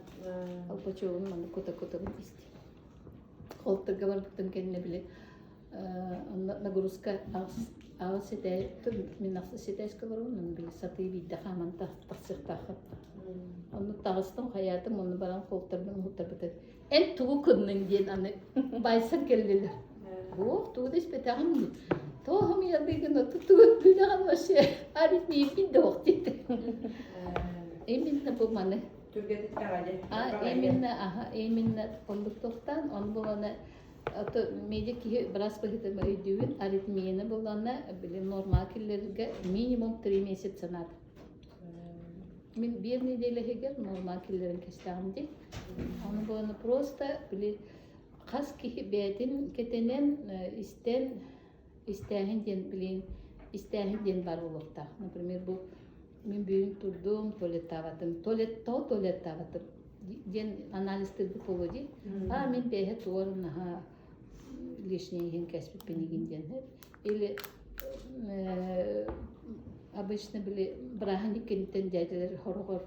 Колпачогун маннык кута-кутабын истим. Холтерга барбытым кэннэ били нагрузка аҕыс этэ мин ахсыс этээскэ олоробун онно били сатыы биирдэ хааман тахсыахтааххын. Онно таҕыстым хайаатым онно баран холтербын уһуттарбыта эн тугу кынныҥ диэн аны байсан кэллилэр. Ох, тугу да испэтэҕим дии. Тоҕо ядыгын тугу билэҕин вообще аритмииппин да ох диэтэ. Именно бу маны. А именно, ага, именно оннук тохтаан, он буланы ото медик киһи быраас быһыытын өйдүүбүн, аритмияны булланна били норма киллэрэргэ минимум 3 месяца надо. Мин биир неделя иһигэр норма киллэрэн кэстэҕим дии. Ону буолан просто били хас киһи бэйэтин кэтэнэн истэн истээһин диэн билин истээһин диэн бар буолуохтаах. Например, бу мин бүгүн турдум, туалеттаабатым, туалет тоҕо туалеттаабатым диэн анализтыырбыт буолуо дии. А мин бэйэ туор наһаа лишний иһин кэспиппин игин диэн. Или обычно били бырааһынньык кэнниттэн дядялар хороҕор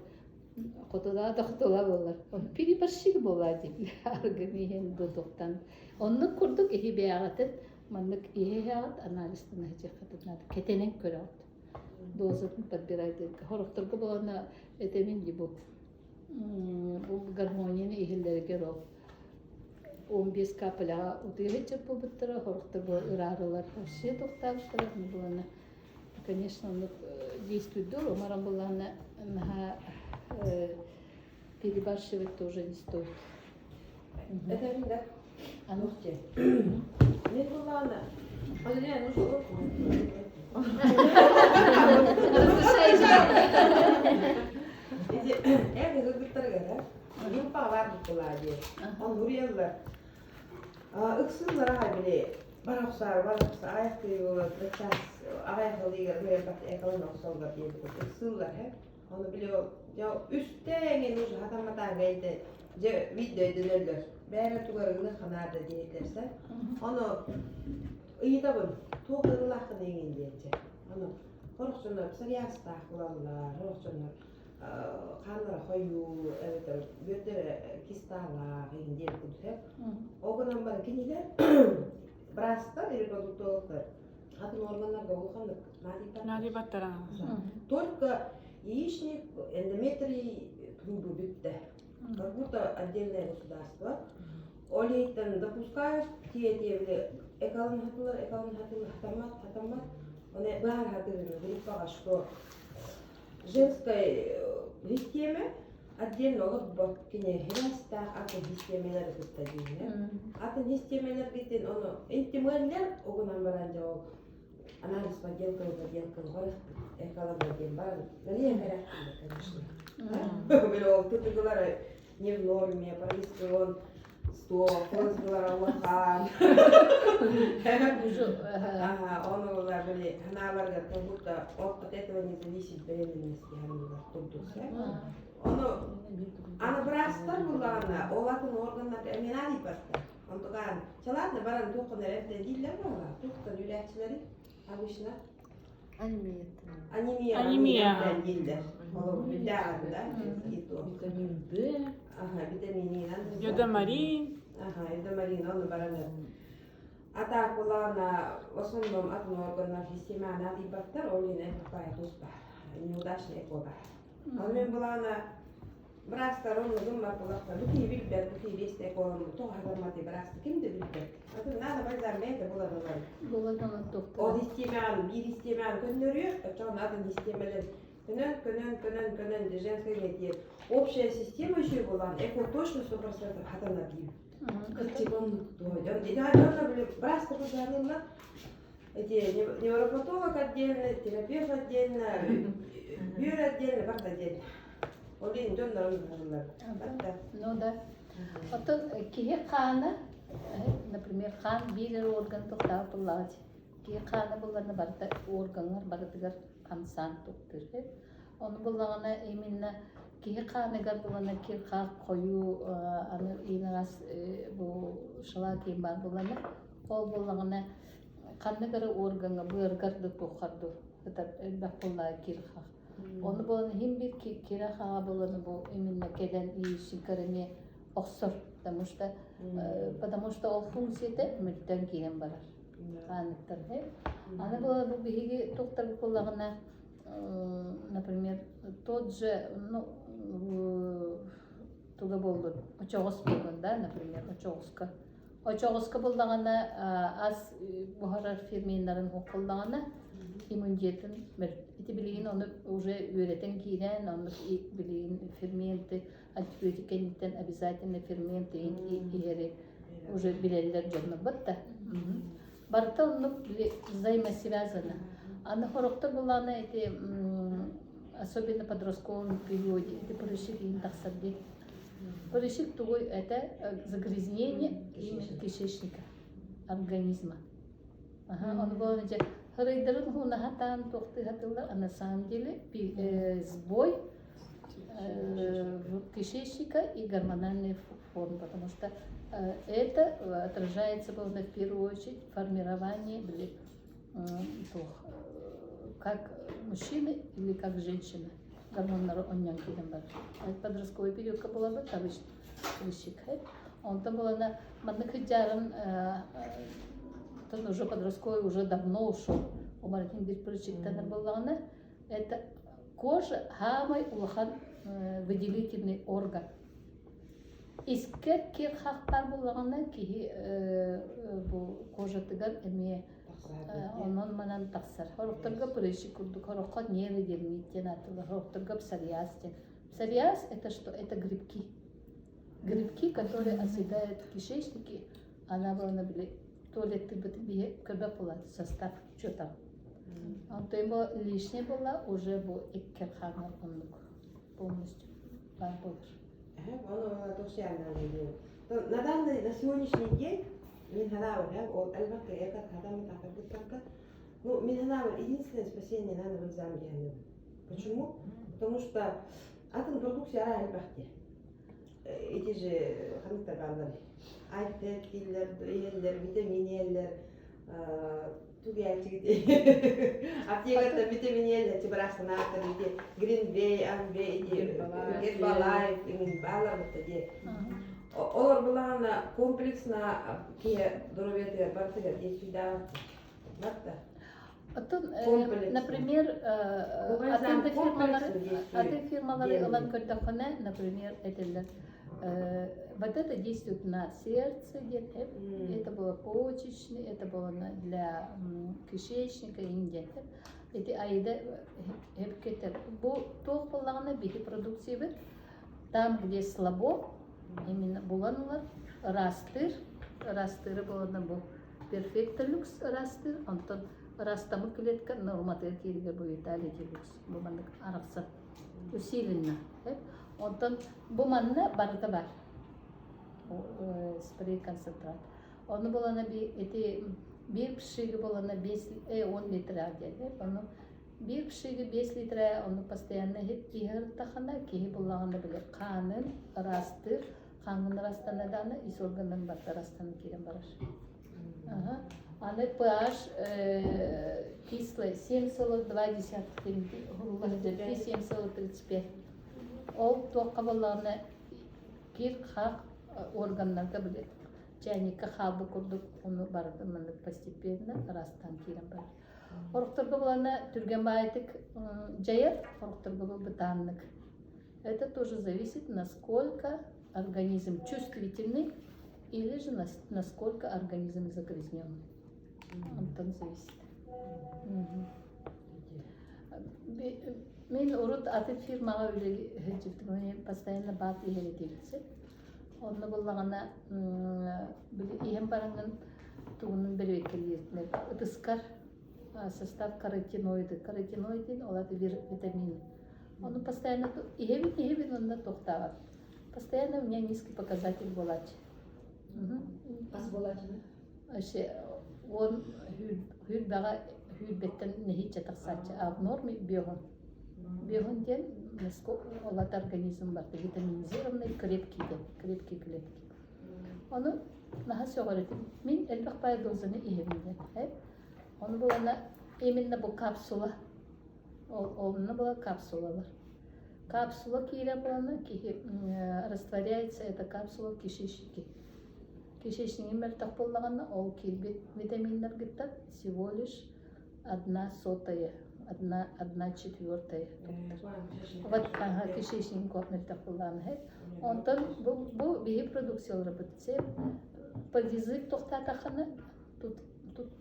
хотулаа да хотулаа буолар. Переборщик буолаа диэн аргын иһэн дудуктан. Оннук курдук иһи бэйэҕитин маннык иһи-иһэҕит анализтан иһиэххитин наада. Кэтэнэн көрөҕүт. Дозатын подбирать Хорохторго буолана этэмин ди бу бу гармонияны иһиллэригэр ол 15 капляҕа утуйа сылдьар буолбуттара, хорохтор бу ыраарылар вообще тохтообуттара буолана конечно оннук действует Омаран буллаҕына наһаа перебарщивать тоже не стоит. Это да. А ну Мен буллаҕына Подожди, ну что? Разрешаете? Ити эн ыгыргыттарыгар группа бар буолаа диye. Он уруйаллар. Ыксыллар аҕай били барахсаар барахса айахтыы час аҕай халыыгар бэйбат экалын охсоллор диэбит ыксыллар хэ. Ону били ол дьэ үстэ эҥин уже хатамматаан гайда дьэ видео өйдөнөллөр. Бээрэ тугарыгыны ханаада диэтэрсэ. Ону ыйытабын туох ырылааххын эҥин диэнчэ. Ону хорохсоннор псориазтаах булаллар, хорохсоннор хааннара хойуу эбэтэр бүөрдэрэ кистаалаах иһин диэн курдук Ол гынан баран кинилэр быраастар, репродуктологтар атын органнарга улаханнык Наадыйбаттара. Только яичник, эндометрий трубы бүттэ. Как будто отдельное государство. Ол иһиттэн допускают тиэ били экалын хатылар, экалын хатылар, хатаммат, хатаммат. Оны баар хатырын группаға что женской системе отдельно олорбот кини хирастаах атын системелер кытта диинэ. Атын системелер битин ону интимэллэр угунан баран дьэ ол анализ подделка подделка экология диэн баран наверное конечно. Били ол тутугулар не в норме, прогестерон. Туох, просьбалара улахан. Ага, он ола били ханааларга как будто от этого не зависит беременность диһанылар курдук Ону аны быраастар буллаҕына ол атын органнар эмиэ наадыйбаттар. Онтугаан чалаатна баран туоххун эрэ дииллэр буолла. Туохтан үөрээччилэри обычно Анемия. Анемия. Анемия. дииллэр. Ол билээҕин да. Витамин D. Ага, витамининан. Йодомарин. Ага, йодомарин, оны баран А так булаана в основном атын органнар системаны наадыйбаттар, ол иһин элбэх туспа неудачный эко бар. Ол мен булаана быраастар онну гыммат булахтар, бу киһи билбэт, бу киһи биэстэ эколаммыт, тоҕо хатамматый быраасты ким да билбэт. Атын надо бальзам бэйэтэ булан ылар. Булан ылан Ол доктора. системаҕын биир системаҕын көннөрүө, оччоҕуна атын системэлэр көнөн, көнөн, көнөн, көнөн, женская диэн общая система еще булан, эко точно 100% хатанар диир. Быраастар быһаарыллар. Эти невропатолог отдельно, терапевт отдельно, бүөр отдельно, барыта отдельно. Ол иһин дьоннорун быһаарыллар. Барыта. Ну да. Оттон киһи хаана, например, хаан биир эрэ орган туохтааҕар туллаҕа Киһи хаана булларына барыта органҥар барытыгар хамсаан туттар. Ону буллаҕына именно киһи хааныгар булана кир-хаах хойуу аны иин бу шалаа киин баар булана ол буллаҕына ханнык эрэ органҥа быаргар да туоххар да ытар элбэх буллаҕа кир-хаах. Ону буолан иһин биир кирэ-хаҕа буланы бу именно кэлэн иишиккэр эмиэ охсор, потому что ол функцията мөлтөөн киирэн барар. Хааныттан. Аны бу биһиги туохтар буоллаҕына например, тот же, ну, туга буоллун, очоҕос буоллун, да, например, очоҕуска. Очоҕуска буллаҕына ас буһарар ферменнарын уккуллаҕына иммунитетын ити билигин ону уже үөрэтэн киирэн, оннук билигин ферменты, антибиотик кэнниттэн обязательно ферменты иһэри уже билэллэр дьоннорбут да. Барыта оннук взаимосвязано. Аны хорохтор буллаана эти особенно подростковом периоде эти прыщик иин тахсар дии. Прыщик тугуй это загрязнение именно кишечника организма. Ага, он был дьэ хырыйдарын хунаһатаан туохтыһатыллар, а на самом деле сбой кишечника и гормональный фон, потому что это отражается было в первую очередь в формировании как мужчины или как женщины. Гормоннары онньон киирэн барар. Подростковый периодка была бы обычно прыщик. Онтон булана маннык сыдьаарын уже подростковый уже давно ушел. Умарытын бир прыщиктанар буоллаҕына, это кожа самый улахан выделительный орган. Искэр кир хахтар буоллаҕына киһи бу кожатыгар эмиэ онон манан тахсар. Сорохторго прыщик курдук, сороххо нейродермит диэн ааттыыллар, сорохторго псориаз диэн. Псориаз это что? Это грибки. Грибки, которые оседают в кишечнике, она была били туалеттырбыт биһи көрбөт буолар состав что там. Онтон бу лишний буолла уже бу икки хаҥар оннук полностью баар буолар. Ону На данный, на сегодняшний день мин санаабар, ол элбэх эка хатаммыт атарбыттарга, ну, мин санаабар, единственное спасение надо бальзам диэн. Почему? Потому что атын продукция араа элбэх дии. Эти же ханныктар бааллар. Айтет дииллэр, иһэллэр, витаминеллер, тугээлчик аптекаттан витаминеллер, чыбыраахсанаахтар ити Гринвей, Амвей, ити Гербалайф, баалар бытта дии. Олор булаана комплексно киһи доруобуйатыгар барытыгар действуйдаабат. Барта. Оттон, например, атын да фирмалары, атын фирмалары ылан көрдөххүнэ, например, этэллэр, вот это действует на сердце, это было почечный, это было для кишечника, индия. Эти айда эпкетер. Бу туох буоллаҕына биһи продукциябыт там, где слабо, именно буланылар, ырастыр, ырастыры буолана бу перфекта люкс ырастыр, онтон ырастамыт клетка норматыгар кииргэ бу Виталий делюкс бу маннык арахсар усиленно. Онтон бу манна барыта бар. Спрей концентрат. Ону буолана ити биир пшиги буолана 5 10 литра диэн. Ону биир пшиги 5 литра ону постоянно иһит киһи киһи буллаҕына били хаанын ыраастыыр, хааҥҥын ыраастанна даҕаны ис органнарын барыта ырастанан киирэн барар. Ага. Аны pH кислый 7,2 7,35. Ол туохха буоллаҕына кир-хах органнарга билет. Чайникка хаалбыт курдук ону барытын маннык постепенно ырастаан киирэн барар. Орохторго булана түргэн баайтык дьайар, орохторго бу бытааннык. Это тоже зависит, насколько организм чувствительный или же насколько организм загрязненный. Онтон зависит. Мин урут атын фирмаҕа үлэлии сылдьыбытым. Постоянно баат иһэр этибит. Онно буллаҕына били иһэн бараҥҥын тугунан бэрэбиэркэлииртинэр ытыскар состав каротиноиды. Каротиноид диэн ол аты витамин. Ону постоянно иһэбин иһэбин онно тохтообот. Постоянно у меня низкий показатель буолааччы. Хас буолааччыны? Вообще он хүүрбэҕэ хүүрбэттэн нэһииччэ тахсааччы. А в норме биоһун. Биоһун диэн ол ат организм барыта витаминизированный крепкий диэн, крепкий клетки. Ону наһаа сөҕөр этим. Мин элбэх баай дозаны иһэбин диэн. Ону булана именно бу капсула онно была капсулалар. Капсула киирэн буолана киһи растворяется эта капсула в кишечнике. Кишечниги мөлтөх буоллаҕына ол киирбит витаминнаргыттан всего лишь одна сотая, одна, одна четвертая. Вот ага, кишечник мөлтөх буоллаҕына. Онтон бу, бу биһи продукцияларбыт подъязык тохтаатаххына тут,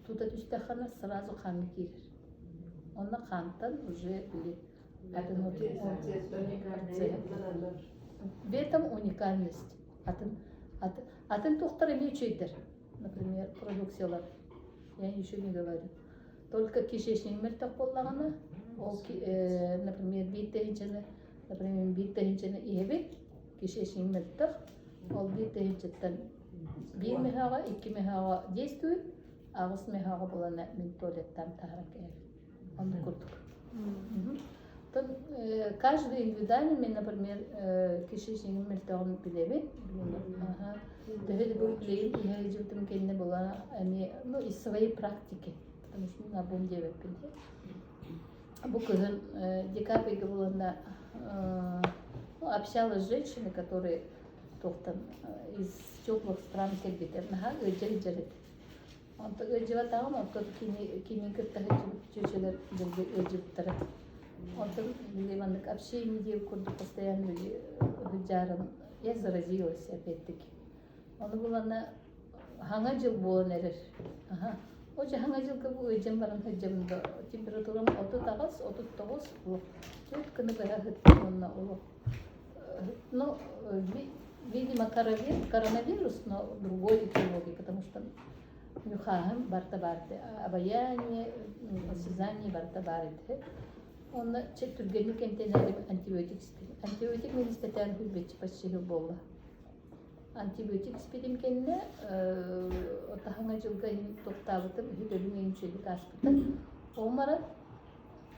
тута түстэххинэ сразу хаҥҥа киирэр. Онно хаантан уже били атын В этом уникальность. Атын, атын, атын туохтар эмиэ үчүгэйдэр. Например, продукциялар. Я ничего не говорю. Только кишечник мөлтөх буоллаҕына, ол, например, биир тыһыынчаны, например, биир тыһыынчаны иһэбит, кишечник мөлтөх, ол биир тыһыынчаттан биир мөһөөҕө, икки мөһөөҕө действует, аҕыс мөһөөҕө булана мин туалеттан таһааран кэһэбин. Оннук курдук. Оттон каждый индивидуально, мен, например, кишечнигим мөлтөҕүн билэбин. Төһө да бу билигин иһэ дьыбытым кэннэ була эмиэ, ну, из своей практики, потому что наобум диэбэппин. Бу кыһын декабрьга буланна ну, общалась с женщиной, которые туохтан из теплых стран кэлбитэ. Наһаа ыалдьар ыалдьар этэ. Онтон ыалдьыбатаҕым, онтон кини кини кытта сылдьыбыт чүөчэлэр дьылгы ыалдьыбыттара. Онтон били маннык общение диэн курдук постоянно били сылдьаарым я заразилась опять-таки. Ону булана хаҥа дьыл буолан эрэр. Аха. О дьэ хаҥа дьылга бу ыалдьан баран сылдьабын да температурам 38, 39 олох төрт гына быһа сыттым уонна олох ну, видимо, коронавирус, но другой этиологии, потому что нюхааһын барыта баар обаяние, осязание барыта баар этэ. Онно чэ түргэнник эмтэнэрим антибиотик испитим. Антибиотик мин испэтээн хүрбэччи почти буолла. Антибиотик испитим кэннэ таһаҥа дьылга иһин тохтаабытым, үһү өлүҥ үчүгэйдик ааспыта. Ол баран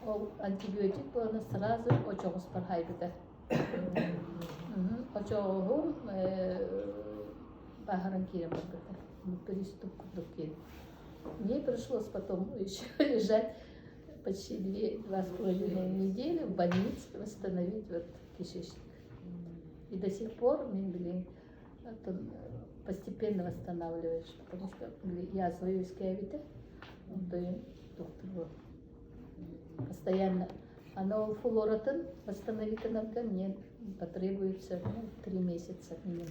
ол антибиотик буолан сразу очоҕуспар хаайбыта. Очоҕуһум бааһыран киирэн барбыта. Приступ курдук киирэн. Мне пришлось потом еще лежать почти две, 2,5 недели в больнице, восстановить вот кишечник. И до сих пор мин билин постепенно восстанавливаешь, потому что язва үөскээбитэ, онтон доктор постоянно Аны ол флоратын восстановить мне потребуется, ну, 3 месяца минимум.